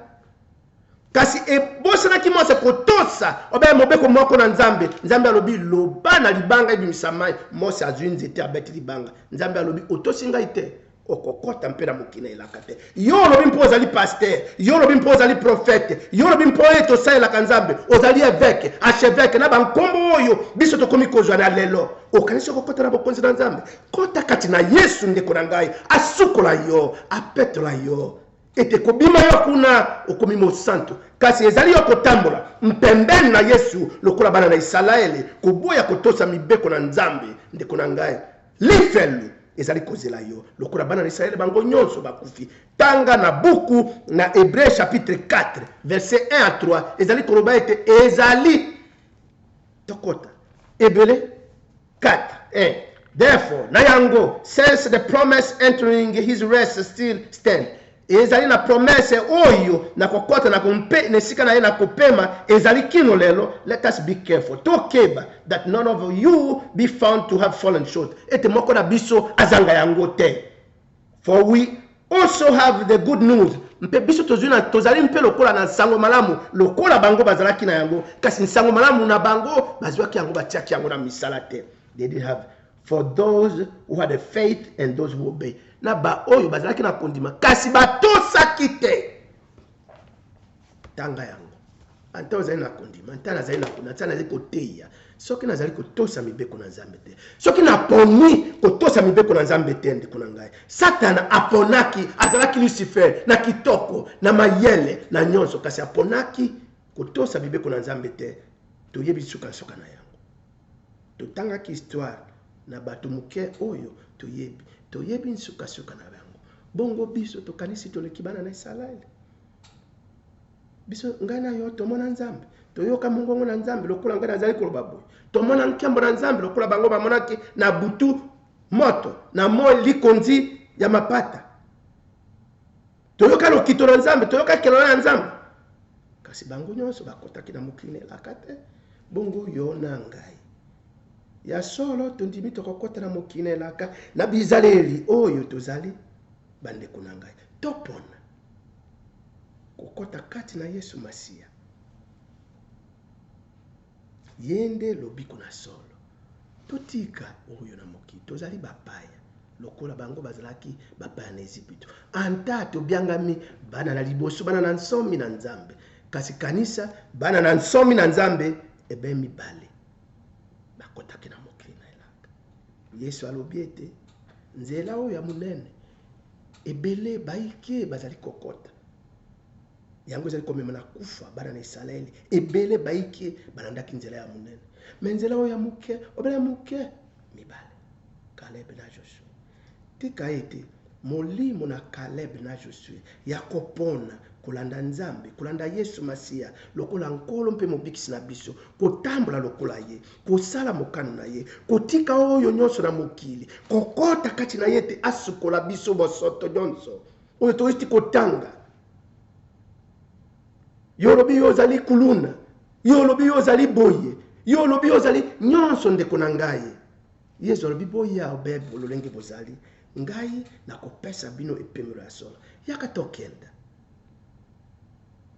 Kasi ebosanaki Mose kotosa obe mobeko moko na Nzambe. Nzambe alobi, loba na libanga ebimisa mai. Mose azwi nzete abeti libanga. Nzambe alobi, otosi ngai te, okokota mpe na mokili na elaka te. Yo olobi mpo ozali pasteur, yo olobi mpo ozali prophète, yo olobi mpo ete osalelaka Nzambe, ozali evêque, archevêque na bankombo oyo biso tokomi kozwa na lelo. Okanisi okokota na bokonzi na Nzambe? Kota kati na Yesu, ndeko na ngai, asukola yo, apetola yo, ete kobima yo kuna okomi mosantu. Kasi ezali yo kotambola mpembeni na Yesu lokola bana na Isalaele, koboya kotosa mibeko na Nzambe, ndeko na ngai, lifelo ezali kozela yo lokola bana na Isalaele bango nyonso bakufi. Tanga na buku na Hebreu chapitre 4 verset 1 à 3, ezali koloba ete ezali tokota Ebele 4 1. Therefore, na yango, since the promise entering his rest still stand, ezali na promesse oyo na kokota na mpe na esika na ye na kopema ezali kino lelo. Let us be careful, tokeba, that none of you be found to have fallen short, ete moko na biso azanga yango te. For we also have the good news, mpe biso tozwi na tozali mpe lokola na nsango malamu lokola bango bazalaki na yango, kasi nsango malamu na bango bazwaki yango, batiaki yango na misala te. They did have for those who had a faith and those who obey, na baoyo bazalaki na kondima kasi batosaki te. Tanga yango. Ata ozali na kondima, ata nazali na kondima, ata nazali koteya, soki nazali kotosa mibeko na Nzambe te, soki naponi kotosa mibeko na Nzambe te, ndeko na ngai, Satana aponaki, azalaki Lucifer na kitoko, na mayele, na nyonso, kasi aponaki kotosa mibeko na Nzambe te. Toyebi suka-nsuka na yango. Totangaki histoire na bato moke oyo toyebi. Toyebi nsuka-suka na yango. Bongo biso tokanisi toleki bana na Isalaele? Biso, ngai na yo, tomona Nzambe, toyoka mongongo na Nzambe lokola ngai nazali koloba boye, tomona nkembo na Nzambe lokola bango bamonaki na butu moto, na moi likonzi ya mapata. Toyoka lokito na Nzambe, toyoka kelelo ya Nzambe. Kasi bango nyonso bakotaki na mokili na elaka te. Bongo yo na ngai, ya solo tondimi tokokota na mokili na elaka na bizaleli oyo tozali? Bandeko na ngai, topona kokota kati na Yesu Masiya. Ye nde lobiko na solo. Totika oyo na mokili. Tozali bapaya lokola bango bazalaki bapaya na Ezipito. Ata tobiangami bana na liboso, bana na nsomi na Nzambe. Kasi kanisa, bana na nsomi na Nzambe ebe mibale bakotaki na mokili na elaka. Yesu alobi ete nzela oyo ya monene, ebele baike bazali kokota. Yango ezali komema na kufa. Bana na Isalaele ebele baike balandaki nzela ya monene, me nzela oyo ya moke, obele moke mibale, Kaleb na Josue. Tika ete molimo na Kaleb na Josue ya kopona kolanda Nzambe, kolanda Yesu Masiya lokola Nkolo mpe Mobikisi na biso, kotambola lokola ye, kosala mokano na ye, kotika oyo nyonso na mokili, kokota kati na ye ete asukola biso bosoto nyonso oyo toyiti kotanga. Yo olobi yo ozali kuluna, yo olobi yo ozali boye, yo olobi yo ozali nyonso. Ndeko na ngai, Yesu alobi, boya obe lolenge bozali, ngai nakopesa bino epemelo ya solo. Yaka tokenda.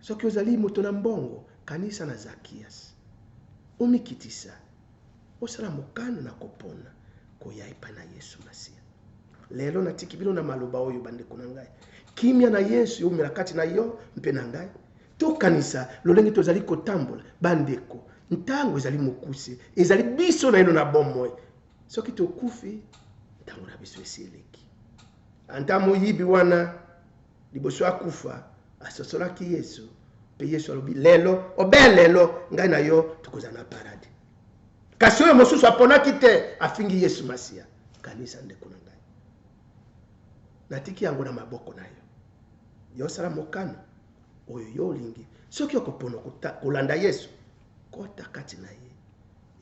Soki ozali moto na mbongo, kanisa na Zakias. Omikitisa, osala mokano na kopona koya epai na Yesu Masiya. Lelo natiki bino na maloba oyo, bandeko na ngai. Kimia na Yesu eumela kati na yo mpe na ngai. Tokanisa lolenge tozali kotambola, bandeko. Ntango ezali mokuse, ezali biso naino na bomoi. Soki tokufi, ntango na biso esi eleki. Ata moyibi wana, liboso akufa, asosolaki Yesu, mpe Yesu alobi, lelo, obe lelo, ngai na yo tokozala na paradis. Kasi oyo mosusu aponaki te, afingi Yesu Masiya. Kanisa, ndeko na ngai, natiki yango na maboko na yo. Yo sala mokano oyo yo olingi. Soki okopona kolanda Yesu, kota kati na ye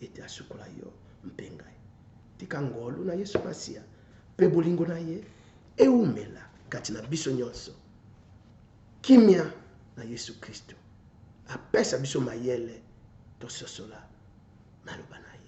ete asukola yo mpe ngai. Tika ngolu na Yesu Masiya mpe bolingo na ye ewumela kati na biso nyonso. Kimia na Yesu Kristo apesa biso mayele tososola maloba na ye.